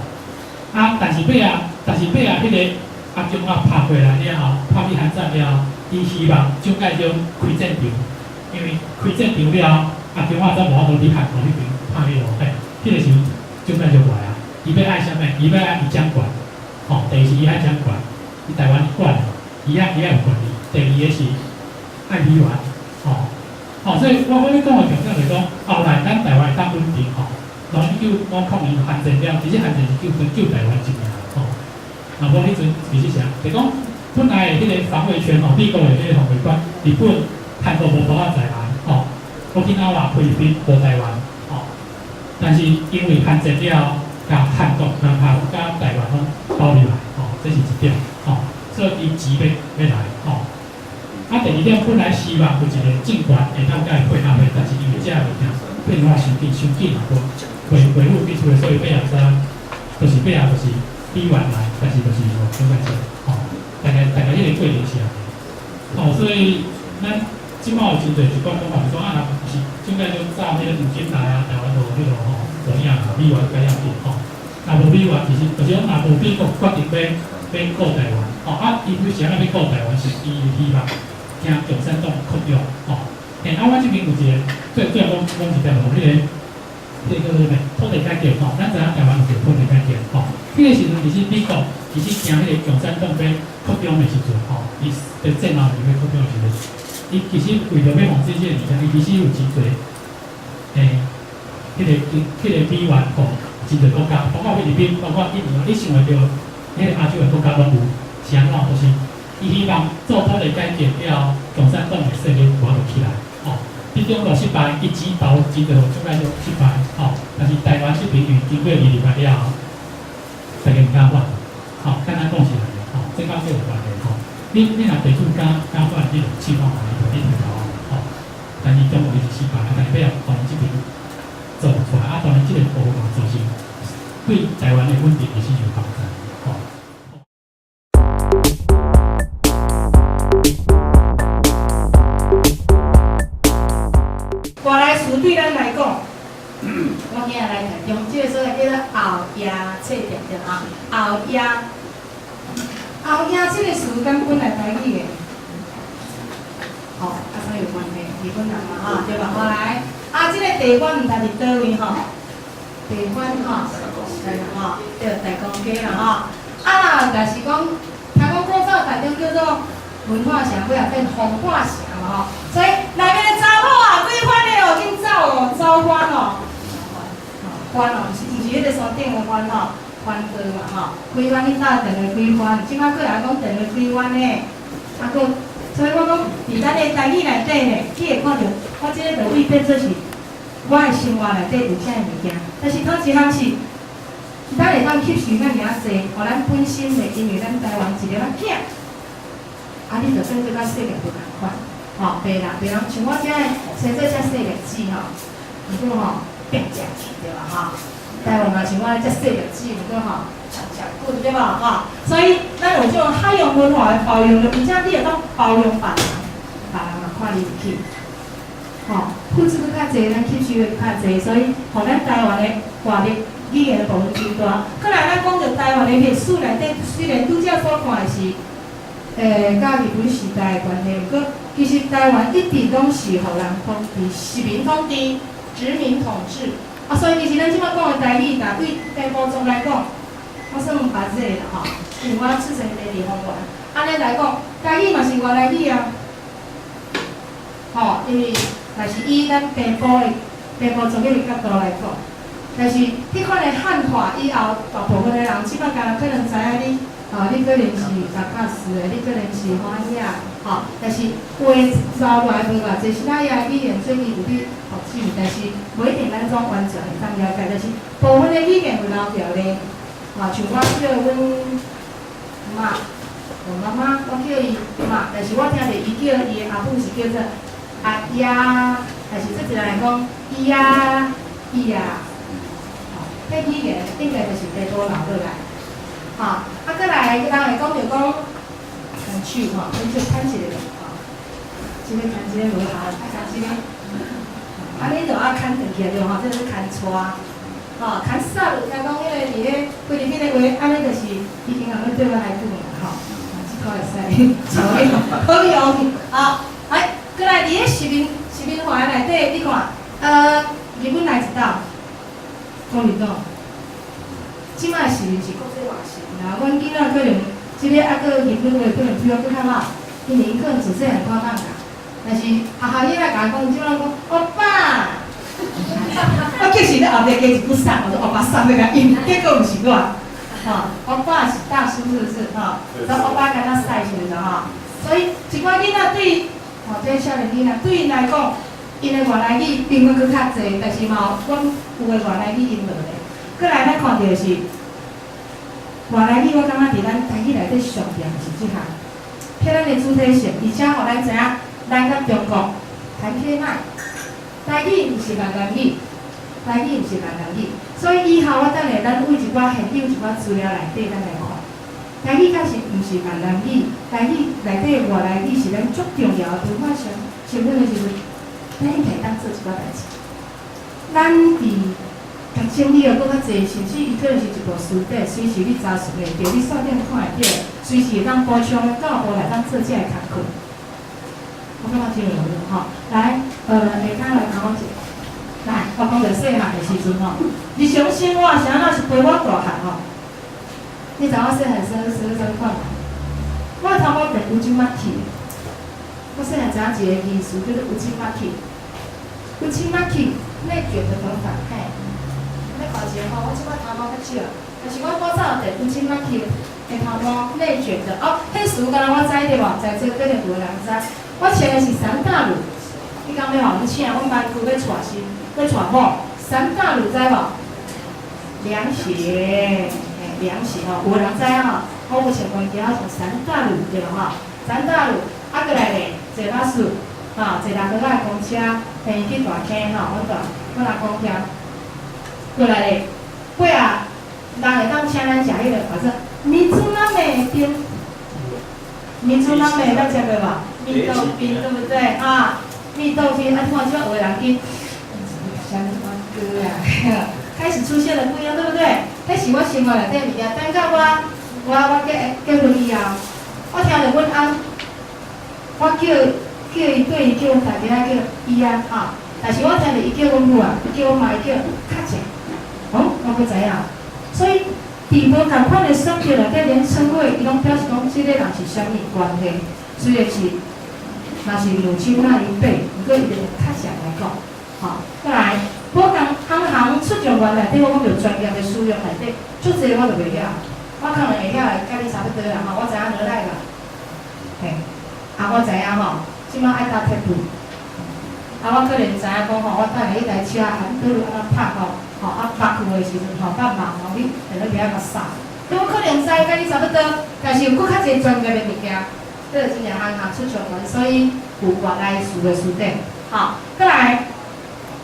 啊，但是尾仔彼個阿共仔拍過來了後，拍去韓戰了後，伊希望蔣介石開戰場，因為開戰場了後，阿共仔才無法度佇韓國彼邊拍彼落，嘿，彼個時陣蔣介石無愛啊，伊欲愛啥物？伊欲愛伊掌權，吼，第一是伊愛掌權，伊台灣管，伊愛有權利。第二个是愛美元，吼，吼，所以我欲講的重點就是講，後來咱台灣會當穩定，吼，從1950年韓戰了，其實韓戰是救台灣一命，吼。啊，無彼陣其實啥？就講本來的彼個防衛圈吼，美國的彼個防衛圈，日本、韓國無辦法在來，吼，沖繩、菲律賓無台灣，吼。但是因為韓戰了後，共韓國、南韓佮台灣攏包入來，吼，這是一點，吼。所以伊錢欲來，吼。啊，第二點，本來希望有一個政權會當佮伊配合的，但是因為這個物件變化傷緊，傷緊啊，無維護彼處的，所以尾仔才就是尾仔就是美元來，但是就是無蔣介石，吼，大概彼個過程是按呢，吼，所以咱這擺有真濟一寡講法，就講啊，若毋是蔣介石早彼個毋進來啊，台灣就彼落吼無影啊，美元較要緊吼。若無美元，其實就是講若無美國決定欲顧台灣，吼啊，伊為啥物欲顧台灣？是伊希望驚共產黨擴張，吼。嘿，啊，我這邊有一個最後講講一點吼，彼個叫做啥物？土地改革吼，咱知影台灣有個土地改革吼。彼個時陣其實美國其實驚彼個共產黨欲擴張的時陣吼，伊佇戰後欲擴張的時陣，伊其實為著欲防止這個物件，伊其實有真濟，彼個美元吼，真真濟國家，包括菲律賓，包括印尼，你想會著，彼個亞洲的國家攏有，是按怎？就是伊希望做土地改革了後，共產黨的勢力無法度起來，吼。這中國失敗，伊錢投真濟予蔣介石失敗，吼。但是台灣這邊因為經過28了後，大家毋敢反，吼，簡單講是按呢，吼，這佮這有關係，吼。你若地主敢反，你就試看覓，你就提頭吼。但是中國伊是失敗，但是尾仔當然這邊做出來，啊，當然這個部分嘛造成對台灣的穩定其實有幫助，吼。外來詞對咱來講，我今日來台中，這个所在叫做後野冊店對啊，後野，後野這个詞敢本來台語的，吼，佮啥有關係？日本人嘛吼，對吧？後來，啊，這个地番毋知佇佗位吼，地番吼，對啦吼，對大公雞啦吼，啊，若是講，聽講古早台中叫做文化城，尾仔變風化城嘛吼，所以內面的查某啊，規番的哦，緊走哦，走番哦，番哦，毋是彼个山頂的番吼，番哥嘛吼，開番去搭電話開番，這擺閣來講電話開番呢，啊閣，所以我講，佇咱的台語內底呢，你會看著，我這个就會變做是我的生活內底有啥物件，但是頭一項是，咱會當吸收遮爾仔濟，予咱本身袂因為咱台灣一个仔囝，啊，你就變做佮世界無仝款，吼，白人白人像我遮的生做遮細粒子吼，毋過吼變食去對吧吼？台灣嘛像我遮細粒子，毋過吼吃食久對無吼？所以咱有這種海洋文化的包容力，而且你會當包容別人，別人嘛看你入去，吼，付出閣較濟，咱吸收的閣較濟，所以予咱台灣的外力語言的部分真大。過來咱講著台灣的歷史內底，雖然拄才所看的是，佮日本時代的關係，毋過其實台灣一直攏是予人統治，殖民統治、殖民統治。啊，所以其實咱這擺講的台語，若對平埔族來講，我算捌這個啦吼，因為我出生地佇豐原。按呢來講，台語嘛是外來語啊。吼，因為若是以咱平埔的平埔族的角度來講，但是彼款的漢化以後，大部分的人這擺敢若可能知影你。啊，你可能是達卡斯的，你可能是番仔，吼，但是話留落來無偌濟，是咱遐語言最近有咧復興，但是無一定咱總完全會當了解，但是部分的語言有留著咧，吼，像我叫阮媽，我媽媽，我叫伊媽，但是我聽著伊叫伊的阿母是叫做阿爺，但是這一個人講伊啊，伊啊，吼，彼語言應該就是地多留落來。吼，啊，閣來，人會講著講牽手吼，牽手牽一个吼，這個牽這个無效，啊牽這个，啊你著愛牽轉去對吼，這是牽帶，吼，牽啥？有聽講彼個佇咧菲律賓的話，按呢就是已經按呢對我來講啦，吼，啊，這個會使，可以，可以，好，來，閣來佇咧殖民化內底，你看，日本來一道，國民黨。這擺是毋是國際化是？啊，阮囡仔可能這个猶閣日本話可能比我閣較好，因為𪜶可能自細漢看漫畫。但是學校囡仔共我講，這擺講歐巴，我其實咧後壁加一句桑，我說歐巴桑欲共應，結果毋是我，吼，歐巴是大叔是不是？吼，說歐巴敢若屎是毋是吼？所以一寡囡仔對，吼，這少年囡仔對𪜶來講，𪜶的外來語比阮閣較濟，但是嘛有阮有的外來語𪜶無咧。閣來咱看著的是外來語，我感覺佇咱台語內底上重是這項，撇咱的主體性，而且予咱知影，咱佮中國談起來，台語毋是閩南語，台語毋是閩南語，所以以後我等下咱對一寡現有一寡資料內底，咱來看，台語確實毋是閩南語，台語內底外來語是咱足重要的文化身身份的時陣，咱應該當做一寡代誌。咱佇共整理的閣較濟，甚至伊可能是一部詞典，隨時你查詢會著，你線頂看會著，隨時會當補充的教部來當做這个工課。我感覺真有用吼。來，下跤來教我一下。來，我講著細漢的時陣吼，日常生活是按怎是陪我大漢吼。你知我細漢生啥款無？我的頭毛變烏金馬去。我細漢知影一個意思，叫做烏金馬去。烏金馬去內捲的頭髮，嘿。欲看一下吼，我這擺頭毛較少，但是我古早有電蚊仔去的頭毛內捲的哦，彼詞敢若我知對無？在座可能有人知。我穿的是三大魯，你講欲予阮請，阮班區欲娶新，欲娶某，三大魯知無？涼鞋，嘿，涼鞋吼，有人知影吼？我無穿關機，我穿三大魯對無吼？三大魯，啊，閣來咧，坐巴士，吼，坐六號仔的公車，陪伊去大坑吼，阮大，阮阿公徛。過來咧，尾仔人會當請咱食彼个，叫做米珠那美冰，米珠那美捌食過無？蜜豆冰對不對啊？蜜豆冰啊，看這有的人去，啥物歌啊？開始出現了不一樣，對不對？彼是我生活內底物件。等到我結婚以後，我聽著阮翁，我叫伊對伊叫阮大家叫伊啊，吼。但是我聽著伊叫阮母啊，叫阮媽，伊叫較正。哦，我閣知影。所以，佇無仝款的選擇內底，連稱謂伊攏表示講這個人是啥物關係。雖然是，若是母親那一輩，毋過伊就較正來講，吼。閣來，無仝行行出狀元內底，我講著專業的使用內底，足濟我就袂曉。我可能會曉的，佮你差不多啦吼。我知影落來啦，嘿，啊，我知影吼，這擺愛搭鐵路。啊，我可能知影講吼，我等下彼台車按倒按怎拍吼，吼啊落去的時陣吼，較慢吼，你電腦袂曉共掃。我可能知佮你差不多，但是有閣較濟專業的物件，這個真正行行出狀元，所以有外來詞的詞典。好，閣來，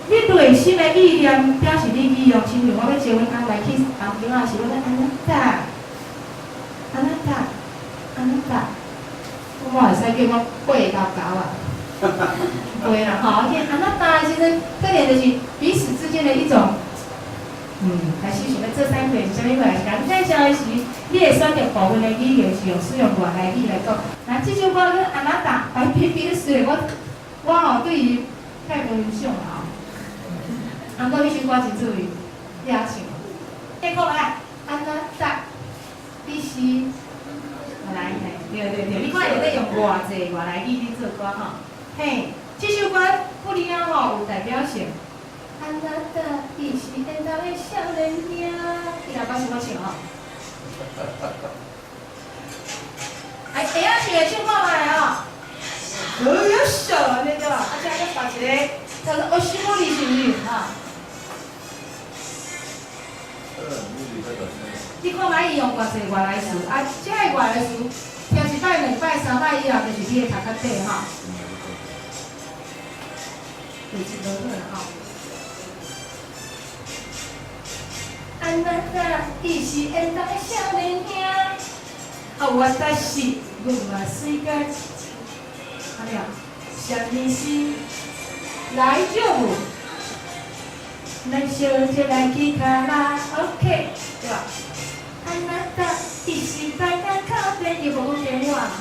你內心的意念表示你語用，親像我欲招阮翁來去東京仔時，我講あなた，あなた，あなた，我嘛會使叫我過頭狗啊。對啦，吼，而且あなた的時陣，可能就是彼此之間的一種，開始想欲做啥貨是啥物貨，是共你介紹的時，你會選擇部分的語言是用使用外來語來講。那這首歌叫あなた，白皮皮雖然我吼對伊太無欣賞啦吼，毋過彼首歌真注意，你也唱。結果來，あなた，你是來嘿，對對對，你看伊咧用偌濟外來語咧做歌吼。嘿，這首歌不離啊吼有代表性。あなた，伊是緣投的少年兄，你若捌想欲唱吼？哎，會曉唱的唱看覓哦。哎呀，笑按呢對吧？啊，這閣別一個叫做おしぼり是毋是？哈。你看覓伊用偌濟外來詞，啊，這個外來詞聽一擺、兩擺、三擺以後，就是你的頭殼底吼。對，這無好啦吼。あなた，伊是緣投的少年兄，啊，私，阮嘛水甲，按呢啊，啥物事來就無，咱小姐來去卡拉 OK，對吧？あなた，伊是來甲敲電，伊無講電話吼，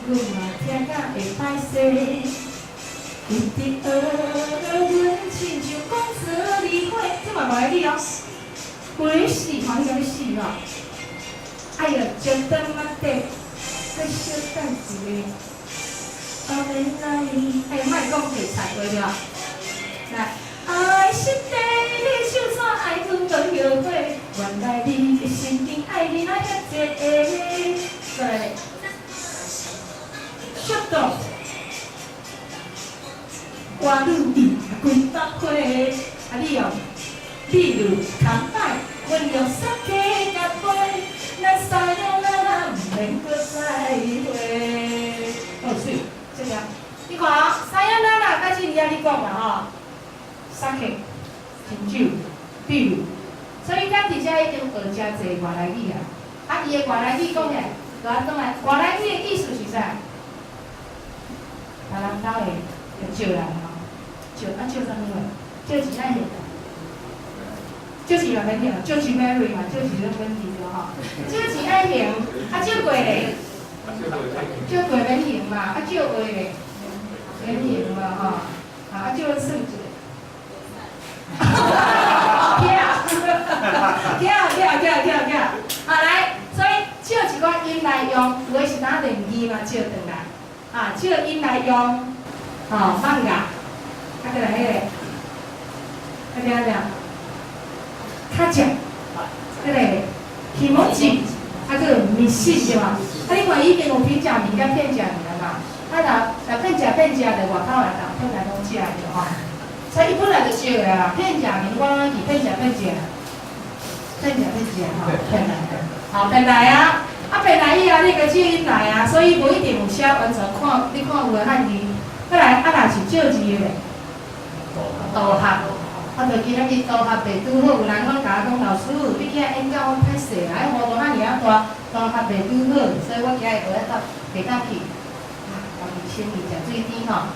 阮嘛聽甲會歹勢。一直學阮親像公子離開，這嘛外來語哦。規死吼，你敢欲死吼？哎喲，ちょっと待って，閣小等一下。お願い，哎，莫講白菜話對吧？來，愛是地，你手怎愛阮無後悔？原來你的心中愛你哪遐濟？過來，速度。我女伊幾百歲，啊你哦，比如康擺，阮用酒干杯，咱さよなら毋免閣再會。哦，水，這個，你看啊，さよなら，開始你遐咧講啦吼，酒，真酒，比如，所以咱佇遮已經學誠濟外來語啊。啊，伊的外來語講起來，就按轉來，外來語的意思是啥？別人兜的就借人吼，借啊借啥物貨？借錢愛還。借錢嘛免還，借錢免還嘛，借錢攏免還對吼。借錢愛還，啊借過咧？借過免還嘛，啊借話咧？免還嘛吼，啊借阮算一下。起啊！起啊起啊起啊起啊起啊！啊來，所以借一寡音來用，有的是當練字嘛，借轉來，啊借音來用，吼漫畫，啊閣來彼個，啊對啊對啊，較食，彼個気持ち，啊，閣有迷信對吧？啊，你看以前有平假名佮片假名嘛？啊，若若片假片假，就外口人人本來攏食的吼。所以伊本來就燒的啊，片假名我攏記片假片假，片假片假吼，騙來，好騙來啊！啊，騙來以後你個借音來啊，所以無一定有寫完全看，你看有的漢字，過來啊，若是借字的咧，導學，啊，就今仔日導學袂拄好，有人講共我講老師，你去遐演講我歹勢啦，彼活動遐爾仔大，導學袂拄好，所以我今日無法度袂當去。啊，家己先去食水甜吼，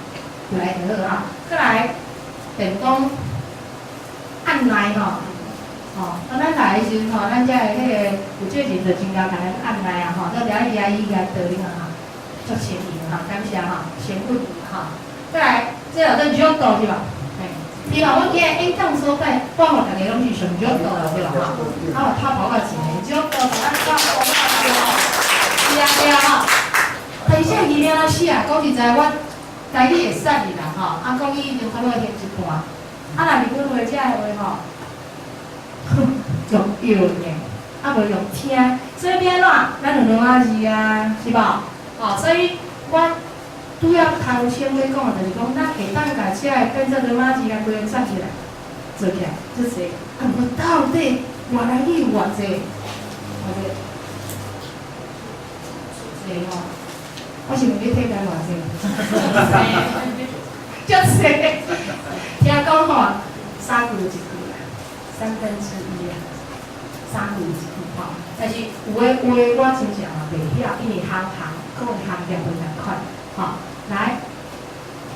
回來就好啊。過來，便講按捺吼，吼，啊，咱來的時陣吼，咱遮的彼個有少人就真𠢕共咱按捺啊吼，到遮去遐伊共導恁啊吼，足誠意吼，感謝吼，先穩吼。過來，這叫做熱度是吧？嘿，希望阮今日演講所在，報予大家攏是上熱度的對吧？吼，啊，有拍跑個一個熱度，咱拍跑個是啊對啊吼。但是這個字安怎寫？講實在，我台語會使哩啦吼，啊，國語已經差不多學一半。啊，若日本話這个話吼，用搖呢，啊無用聽，所以變怎？咱用羅馬字啊，是無？吼，所以我拄仔頭先欲講的，就是講，咱會當共這个變做羅馬字，共規个紮起來，做起來，足濟。啊，毋過到底外來語有偌濟？偌濟？濟吼！我是問你體重偌濟？足濟。聽講吼，三句一句啦，1/3啊，三句一句吼。但是有的話我真正嘛袂曉，因為行行可能行業無仝款，吼。來，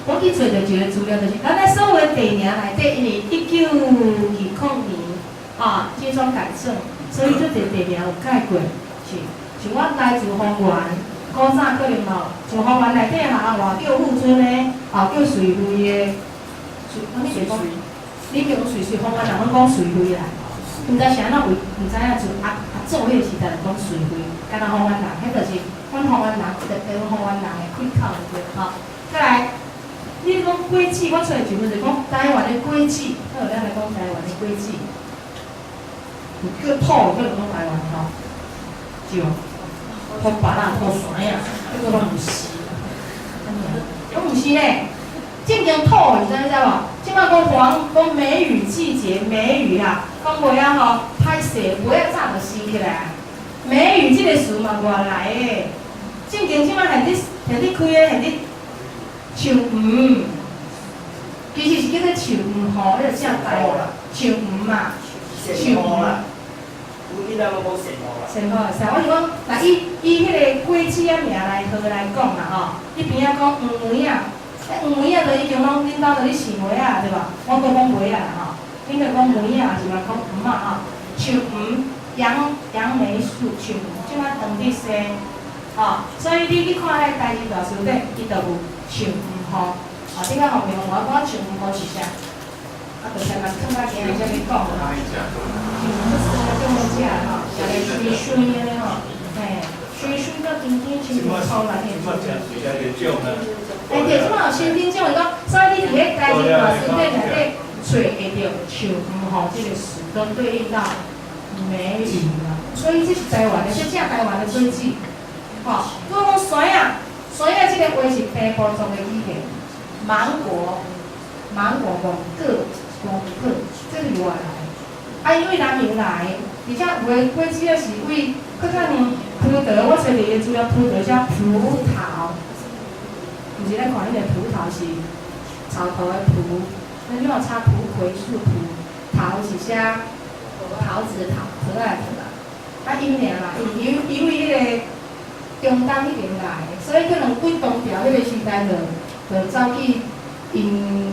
我去揣著一個資料，就是咱咧所有的地名內底，因為1920年啊，金雙改正，所以足濟地名有改過，是。像我來自豐原，古早可能嘛，像豐原內底哈，外叫富春的，啊叫瑞穗的，瑞，啥物地方？你叫瑞穗，豐原人攏講瑞穗啦。毋知是按怎為，毋知影自阿阿祖彼個時代就講瑞穗，敢若豐原人，彼就是阮豐原人，特別阮豐原人的開口就對吼。再來，你講果子，我揣一份就講台灣的果子，好，咱來講台灣的果子，有叫土，可能講台灣吼，是無？土芭樂、土山仔，這個攏毋是，攏毋是呢。正經土，你知影無？這擺講黃，講梅雨季節，梅雨啊，講袂啊吼，歹勢，梅仔早就生起來啊。梅雨這個詞嘛外來的，正經這擺現佇開的現佇樹黃，其實是叫做樹黃吼，彼個正台灣樹黃嘛，樹黃啦。仙雨會使，我是講，若以彼個果子仔名來號來講啦吼，你邊仔講黃梅仔，迄黃梅仔就已經攏恁兜就咧生梅仔對無？我閣講梅仔啦吼，恁就講梅仔，抑是嘛講黃仔吼？樹黃，楊梅樹，樹黃，這擺長佇生，吼，所以你去看彼個台字大辭典，伊就有樹黃吼，啊，你較方便我講樹黃是啥？啊，就先來囥較今日才欲講吼。樹黃就是叫好食吼，食咧水水的吼，嘿，水水到甜甜，親像粗來的。哎對，這擺有新品種的講，所以你佇彼台字大辭典內底揣會著樹黃吼，這個詞都對應到梅雨啦。所以這是台灣的，這正台灣的果子。吼，如果講山仔，山仔這個話是平埔族的語言，芒果，芒果芒果，芒果，這是外來。啊，因為南洋來，而且有的果子仔是為較較遠葡萄，我揣著伊的資料，葡萄叫葡萄，毋是咱看彼個葡萄是草頭的葡，咱怎插蒲葵樹葡，桃是寫桃子的桃，桃仔的桃啦。啊，因爾啦，因為彼個中東彼邊來，所以可能對唐朝彼個時代就走去𪜶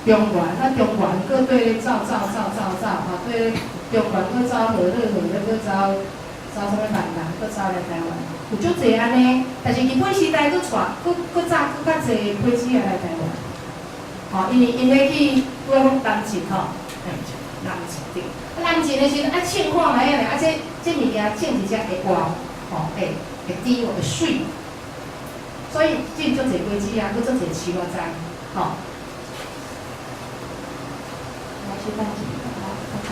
中原，啊中原閣對咧走走走走走，吼對中原閣走河洛河洛閣走走啥物閩南，閣走來台灣，有足濟按呢。但是日本時代閣帶閣早閣較濟果子仔來台灣，吼，因為𪜶欲去，拄仔講南進吼，南進對，南進的時陣愛凊看覓仔咧，啊這物件種佇遮會活，吼會甜會媠，所以種足濟果子啊，閣足濟樹仔栽，吼。來先等一下，我看。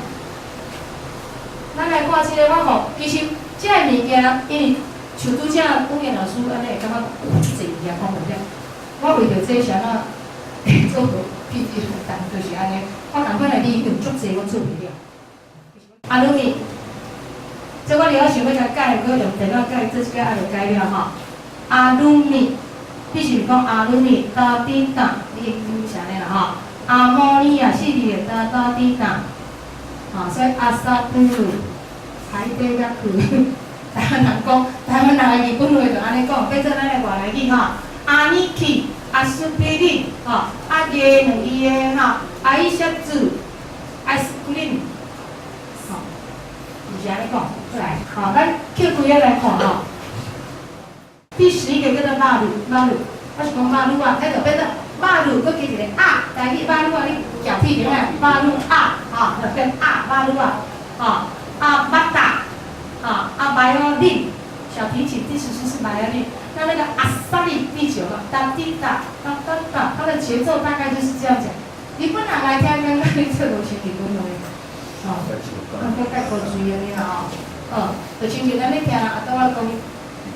咱來看這个，我吼，其實這个物件，因為像拄才阮嚴老師按呢會感覺有這濟物件講袂了。我為著這啥物做筆記負擔，就是按呢。我仝款的你有足濟，我做袂了。阿魯米，這我了想欲共改，閣用電腦改，這一擺還袂改了吼。阿魯米，你是毋是講阿魯米哒滴哒？你會記是按呢啦吼。阿摩尼亞四字的哒哒滴哒，吼，所以阿薩布魯海底甲去，台灣人講，台灣人的日本話就按呢講，變做咱的外來語吼。阿尼基、阿斯匹林，吼，阿耶兩字的吼，阿伊小子、ice cream，吼，是按呢講，來，好，咱扣開仔來看吼。第11個叫做馬路，馬路，我是講馬路啊，彼就變做馬路，閣加一個啊，台語馬路啊，你舉屁點啊，馬路啊，吼，就變啊，馬路啊，吼，阿巴達，吼，阿白哦林，小提琴第14是白哦林，那那個阿薩利第9個，哒滴哒哒哒哒，它的節奏大概就是這樣講。日本人來聽，感覺你這無是日本話，吼，感覺較高水按呢啦吼，哦，就親像咱咧聽阿豆仔講。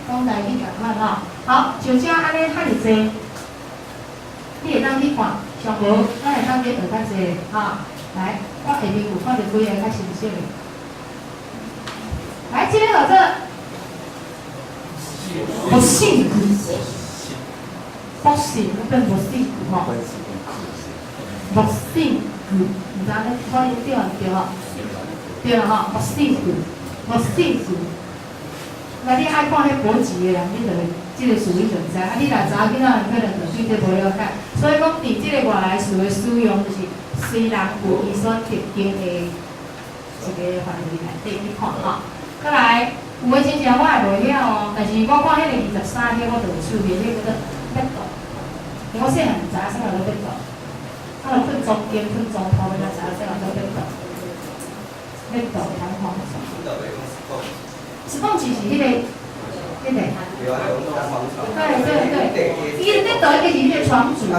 講台語仝款吼，好，像這按呢遐爾濟，你會當去看，上無咱會當去學較濟，吼。來，我下面有看著幾個較熟悉的。來，這個叫做木性，木性，變木性吼。木性，毋知按呢發音對毋對吼？對啦吼，木性，木性。那你愛看彼搏擊的人，你就會這个詞你就知。啊，你若查某囡仔，可能就對這無了解。所以講，佇這个外來詞的使用，就是隨人有伊所特定的一個範圍內底去看吼。閣來，有的真正我會袂曉哦，但是我看彼个23個我就有趣味，彼個叫做欲度。我細漢毋知影啥物叫做欲度，啊，就睏床間、睏床鋪，欲知影啥物叫做欲度。欲度彈簧。スポンジ是彼个，彼个。對對對，伊個欲度應該是彼個床組啦，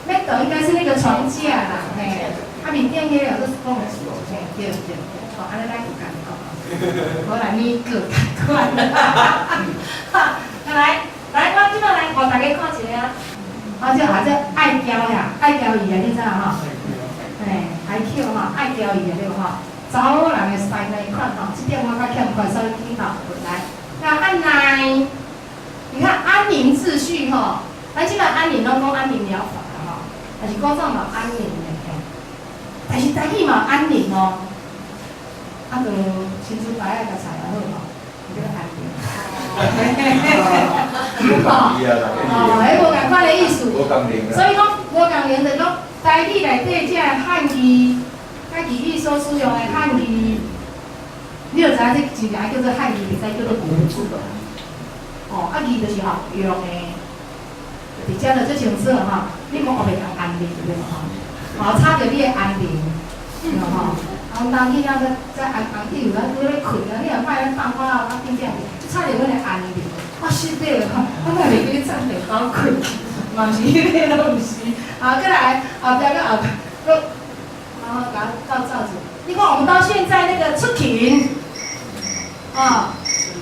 欲度應該是那個床架啦，嘿，啊面頂彼個叫做 sponge，嘿，對對對，好，按呢咱有共講，無啦，你閣仝款，來來，我這擺來，予大家看一下啊，啊這啊這愛嬌呀，愛嬌伊啊，你知影吼？嘿，愛 Q 吼，愛嬌伊啊，對無吼？查某人的師奶款吼，這點我較欠缺，所以去吼來。那按捺，你看安寧秩序吼，咱這擺安寧攏講安寧療法啦吼，但是古早嘛安寧的嘿，但是台語嘛安寧哦，啊，就珍珠白仔共菜也好吼，叫做安寧。哦，彼無仝款的意思。所以講無仝連就講台語內底這个漢字，佮日語所使用的漢字，你就知影這真正叫做漢字，袂使叫做國字。哦，啊字就是吼用的，佇遮就足清楚吼。你講烏白共安寧對無吼？吼，吵著你的安寧，對無吼？啊，阮當囡仔在在安安去有咱拄咧睏啊，你若莫咧放我啊，我緊張去，吵著阮的安寧。我實在吼，我哪會記咧藏被包睏，嘛是彼个攏毋是。啊，閣來後壁閣後閣，然後共鬥走者。你看我們到現在那個出勤，啊，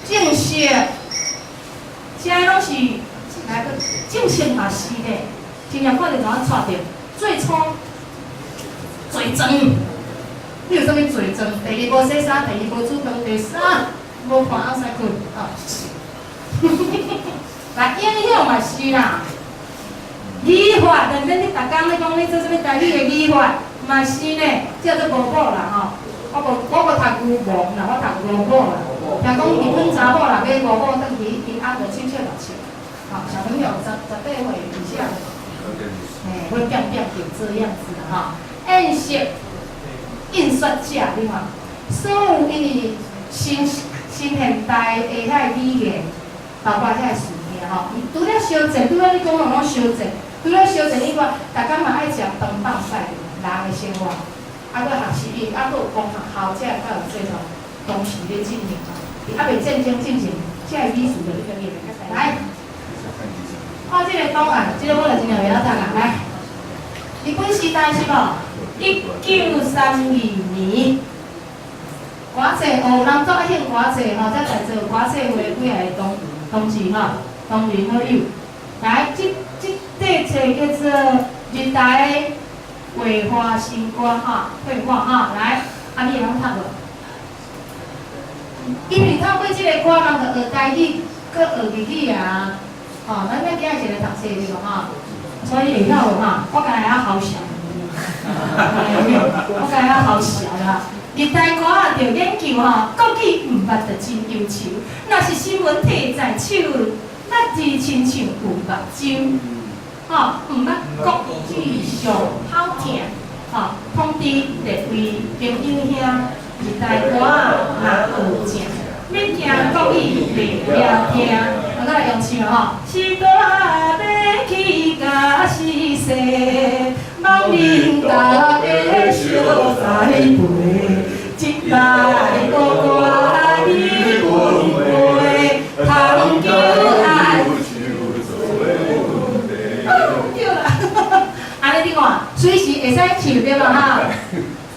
正式，這攏是來個正式嘛是咧，真正看著怎樣帶著。最初坐庄，你有啥物坐庄？第一無洗衫，第二無煮飯，第三無看翁婿睏，啊。來影響嘛是啦，語法，認真你逐工咧講你做啥物台語的語法，嘛是呢，叫做五寶啦吼。我無讀牛王啦，我讀五寶啦。聽講日本查某若買五寶轉去，伊翁就凊笑六笑。吼，小朋友18歲以下，嘿，會變變就這樣子啦吼。印刷印刷者，你看，所有因為新新現代的遐語言，包括遐事件吼，除了相戰，除了你講的攏相戰，除了相戰以外，逐工嘛愛食飯放屎人的生活，啊，閣學習，啊，閣有講學校，才會較有這種東西咧進行吼。佇猶未戰爭進行，這個語詞就已經來，看這個檔案，這個我就真正袂曉讀啊，來，日本時代是無？1932年，歌仔戲哦，人足愛興歌仔戲吼，遮在座歌仔戲會幾个同志吼，同仁好友。來，這冊叫做《日台繪畫新歌》哈，繪畫哈，來，啊你會曉讀無？因為透過這个歌，人就學台語，閣學日語啊，吼，咱咱囝是來讀冊對無吼？所以會曉無哈？我敢會曉好笑，我敢會曉好笑啦。日台歌仔著研究吼，國語毋捌就真憂愁。若是新聞提在手，咱只親像有目睭，吼，毋捌國語上好聽，吼，通知列位朋友兄，日台歌仔若學正，免驚國語袂曉聽。我再來用唱吼，時代欲去甲時勢，望恁大家相栽培，一代孤歌你阮陪，通求愛。對啦，按呢你看，隨時會使唱對無哈？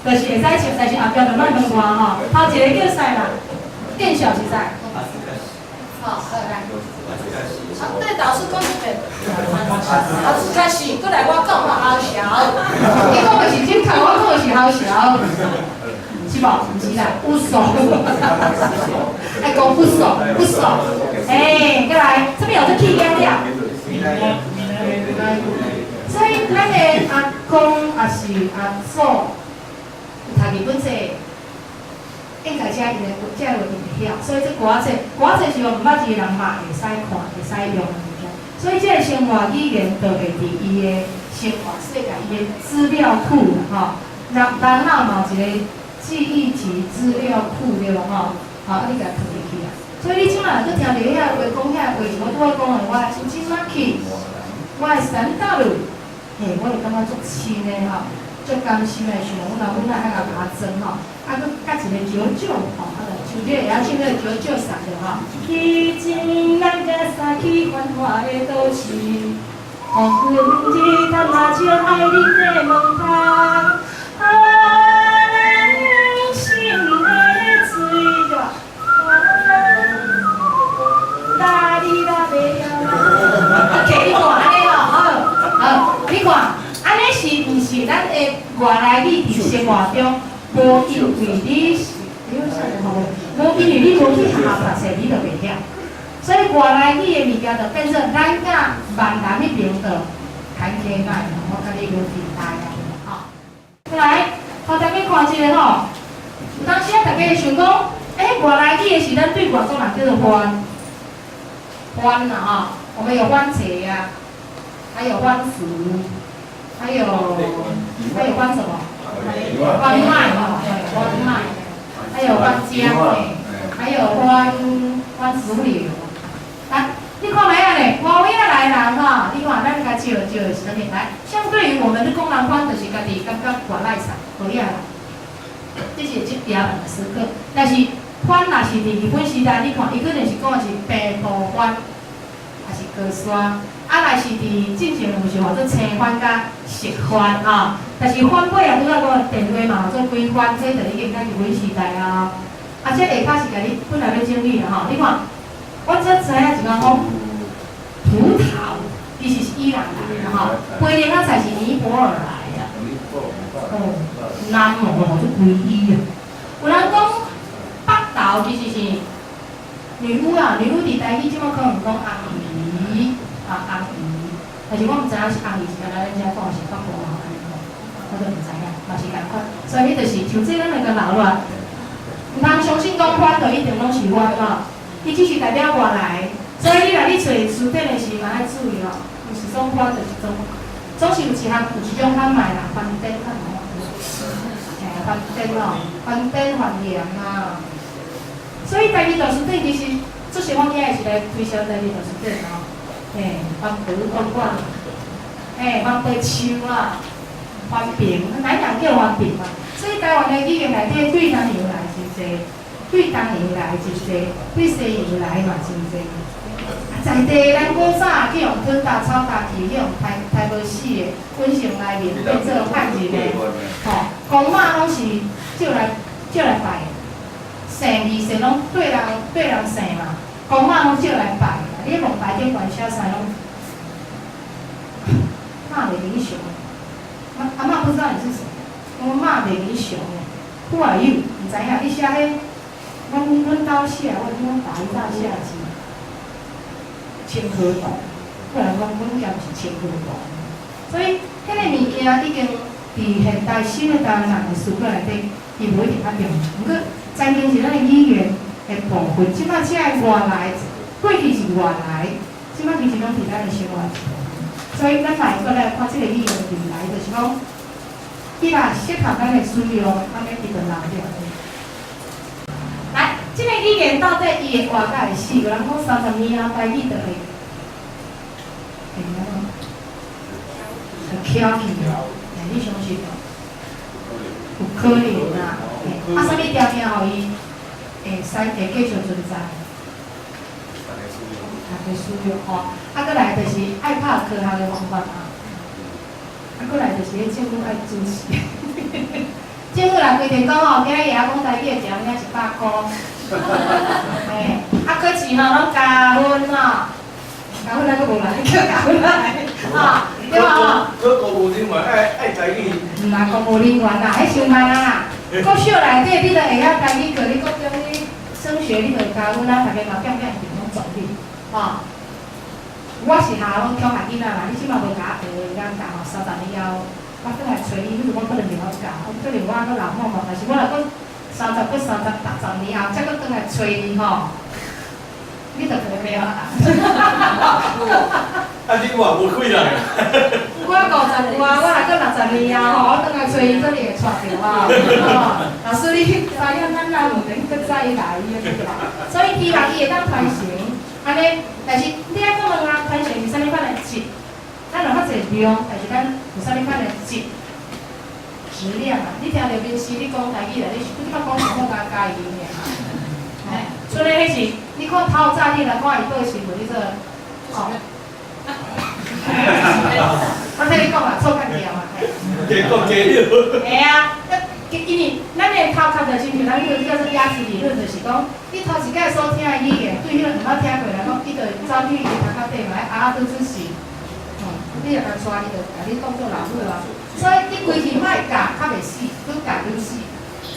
就是會使唱，但是後壁就莫問我吼。頭一個叫啥啦？見笑是啥？好，好來。啊，對，老師講一遍。啊，開始，閣來我講吼，好笑。伊講的是正確，我講的是好笑，是無？毋是啦，有數。愛講有數，有數。欸，閣來，這邊有這氣了了。所以，咱的阿公也是阿祖，有讀日本冊，應該遮𪜶的這話𪜶會曉。所以這歌冊，歌冊是毋捌字的人嘛會使看，會使用的物件。所以這个生活語言就會佇伊的生活世界，伊的資料庫吼。人人腦嘛有一个記憶體資料庫對無吼？好，啊你共囥入去啊。所以你這擺去聽著遐話講遐話，是我拄仔講的，我真正去，我的三道路，嘿，我就感覺足親的吼，足甘心的，想阮老母仔遐共我裝吼，啊，閣佮一个九九吼，啊，就像你會曉唱那个九九送著吼。以前咱才三去繁華的都市，黃昏日潭仔石愛恁的門窗，啊，咱心的水對吧？啦哩啦袂曉啦。OK，你看按呢吼，好，好，你看，按呢是毋是咱的外來語佇生活中，無因為你是，無因為你無去學校讀冊，你就袂曉。所以外來語的物件就變做咱佮閩南彼爿就牽起來，我共你有期待啊，吼。來，予大家看一下吼，有當時啊，大家會想講，欸，外來語的是咱對外國人叫做番，番啦吼，我們有番茄啊，還有番薯，還有番什麼？番麥吼，對，番麥，還有番薑，還有番番石榴。來，你看覓啊咧？外位仔來人吼，你看咱共笑笑的是啥物？來，相對於我們的講人番，就是家己感覺偌賴散，好呀啦。這是這條人的時刻，但是番若是佇日本時代，你看伊可能是講的是平埔番，還是高山。啊，若是佇進前有是號做青番佮熟番吼。但是番尾啊，拄仔講的電話嘛，號做幾番，這就已經較日本時代啊。啊，這下跤是共你本來欲整理啦吼，你看，我這知影一講講葡萄，其實是伊朗來的吼，龜苓仔菜是尼泊爾來的。哦，南無吼，這歸依啊。有人講北投其實是女巫啊，女巫佇台語這馬可能講紅魚啊，紅魚，但是我毋知影是紅魚是敢若咱遮講是北部話按呢講，我就毋知影，嘛是仝款。所以彼就是像這咱來共留落來，毋通相信講番就一定攏是番吼，伊只是代表外來。所以你若你揣詞典的時嘛愛注意吼，毋是總番就是總，總是有一項有一種較賣啦，番顛較無。嘿，番顛吼，番顛番鹽啊。所以台語大辭典其實，做時我囝也是來推銷台語大辭典吼。嘿，番婆番管，嘿，番白樹啊，番平，南洋叫番平嘛。所以台灣的語言內底對南洋來真濟，對東洋來真濟，對西洋來嘛真濟。在地咱古早去予吞大草大去，去予刣刣無死的，滾成內面變做漢人的，吼，公媽攏是借來借來拜的。姓字姓攏對人對人姓嘛，公媽攏少來拜啦。你墓牌頂懸寫啥攏罵袂英雄，阿嬤不知道你是誰，我罵袂英雄的，Who are you？毋知影，你寫彼，阮兜寫，我阮打一大寫是清河道，不然講阮家是清河道。所以，彼个物件已經佇現代新的台灣人的思考內底，伊無一定較重要。毋過，曾經是咱的語言的部分，這擺這个外來，過去是外來，這擺其實攏佇咱的生活一部分。所以，咱來過來看這個語言的未來，就是講，伊若適合咱的使用，按呢伊就留著。來，這个語言到底伊會活甲會死？有人講30年後台語就會按怎？會翹去，欸，你相信無？有可能啦，欸，啊，啥物條件予伊會使會繼續存在？大家使用吼，啊，閣來就是愛拍科學的方法啊，啊，閣來就是彼政府愛支持。政府若規定講吼，今仔日講台語的一人領100箍，欸，啊，考試吼攏加分吼，加分還閣無來，叫加分來，吼，對無吼？考公務人員愛台語。毋啦，公務人員啦，彼傷慢啊啦。國小內底你著會曉台語課，你國中你升學你就會加分啊，逐家嘛變變定攏總你，吼。我是校攏強學囡仔啦，你這馬無共我學會曉教吼，30年後我轉來揣你，你就講可能袂曉教，可能我閣老某嘛，但是我若閣三十、閣30、60年後，才閣轉來揣你吼，你就可能袂曉教。啊，你嘛無幾人？我50有啊，我若閣60年後吼，我轉來揣伊，可能會帶著啊。吼，老師你知影咱老問題，閣再來伊對吧？所以希望伊會當傳承，按呢，但是你愛閣問啊，傳承是啥物款的質？咱有較濟量，但是咱有啥物款的質？質量啊！你聽著面試，你講台語啦，你這擺講上好加加伊爾。哎，剩的彼是，你看透早你來看伊報新聞，你做，哦。我替你講啦，錯較掂啊。加講加了。會啊，因為咱的頭殼就親像咱彼個叫做鴨子理論，就是講，你頭一擺所聽的語言，對彼個毋捌聽過來講，伊就會走去伊的頭殼底嘛，啊拄出世，你若共帶，伊就共你當做老母啊。所以你規氣莫教，較袂死，愈教愈死。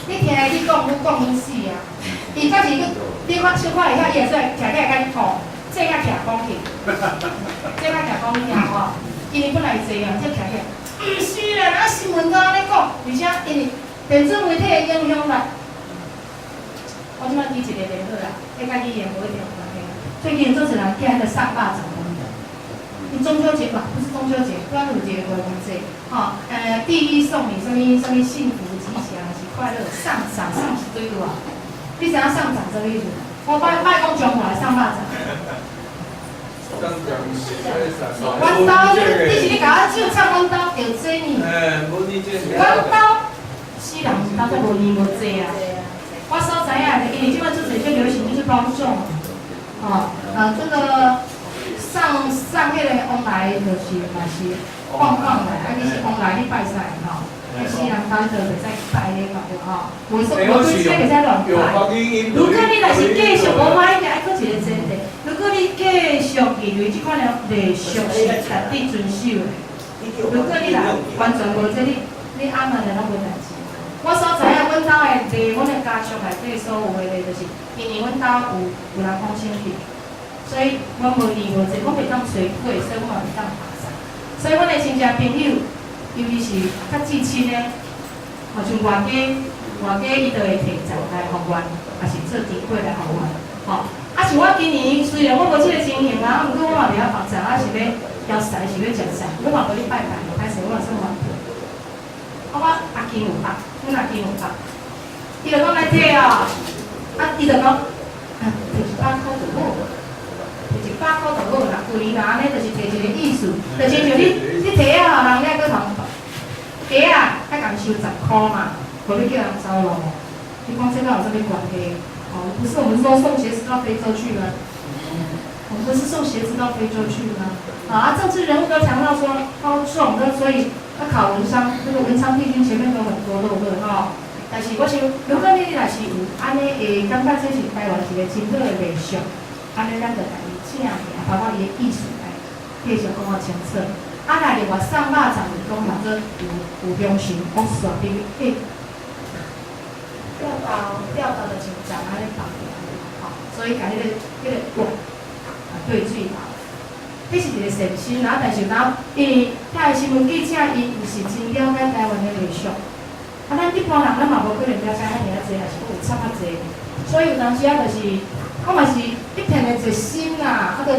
你聽你講，愈講愈死啊。伊較是去，你看小可會曉，伊會出來徛起來共你吐，這較徛講去，這較徛講去吼。因為本來是這樣，這徛起來，毋是啦，啊新聞都按呢講，而且因為電子媒體的影響力，我這擺舉一個例好啦，彼佮語言無一定有關係。最近做一人寄彼個送肉粽的，中秋節吧，不是中秋節，端午節端午節，吼，第一送你啥物啥物幸福吉祥是快樂，送粽送是對無？你知影送粽啥物意思？我莫莫講中華送肉粽。阮兜，你是咧共我咒唱阮兜著這呢？阮兜死人兜才無年無節啊！我所知影的，因為這擺做濟最流行就是包粽，吼，啊，這個送送彼個往來就是嘛是放放來，啊，其實往來你拜啥吼？死人兜就袂使拜彼嘛對吼？無說無對這袂使亂拜。如果你若是繼續無買，一定愛閣一個前提。如果你繼續認為這款的禮俗是絕對遵守的，如果你若完全無這，你阿曼的攏無代誌。我所知影，阮兜的禮，阮的家族內底所有的禮，就是因為阮兜有人往生去，所以阮無年無節，阮袂當隨過，所以阮嘛袂當拍散。所以阮的親戚朋友，尤其是較至親的，吼像外家，外家伊就會提粽來予阮，抑是做甜粿來予阮，吼。啊像我今年雖然我無這個情形啊，毋過我嘛袂曉縛粽，啊是欲枵踅，是欲食粽，我嘛無咧拜拜，歹勢我嘛算環保。啊，我阿公有縛，阮阿公有縛，伊就講來提哦，啊，伊就講，啊，提100箍就好，提100箍就好啦。舊年若按呢，就是提一個意思，就親像你提啊，人了閣通雞仔愛共收10箍嘛，無欲叫人走路。你講這敢有啥物關係？哦，不是我們說送鞋子到非洲去嗎？我們不是送鞋子到非洲去嗎？啊，政治人物都強調說包粽，那所以他考文昌，那個文昌帝君前面都很多，對不對？哈，但是我想，如果你若是有按呢會感覺這是台灣一個真好的藝術，按呢咱就共伊請來，包括伊的意思來繼續講較清楚。啊，若另外送肉粽是講叫做有鄉愁，講煞邊去吊刀吊刀就像粽按呢綁起來，吼，所以共彼個罐啊對水喉。這是一個善心啊，但是若因為遐個新聞記者伊毋是真了解台灣的藝術。啊，咱一般人咱嘛無可能了解遐爾仔濟，也是閣有插較濟，所以有當時啊，就是我嘛是一片的熱心啦，啊，就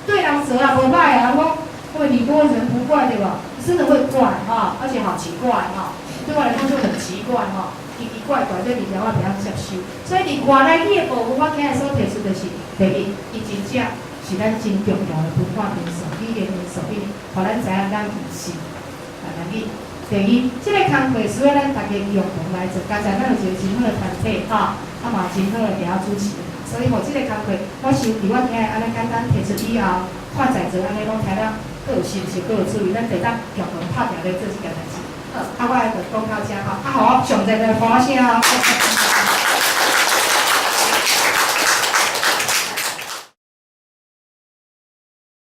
對人做也無歹啊，我會禮多人不怪對無？真的會怪哈，而且好奇怪哈，對我來講就很奇怪哈，奇奇怪怪這物件我袂曉接受。所以佇外來語的部分，我今日所提出就是第一，伊真正是咱真重要的文化元素、語言元素，因為予咱知影咱毋是閩南語。第二，這個工課需要咱大家共同來做，加上咱有一個真好的團體，吼，啊嘛真好的伫遐主持，所以吼，這個工課，我想佇我今日按呢簡單提出以後，看在座按呢攏聽了，閣有心思，閣有注意，咱就當共同拍拚來做這件代誌。好，啊，我就講到這吼，啊，予我上一個歡聲哦。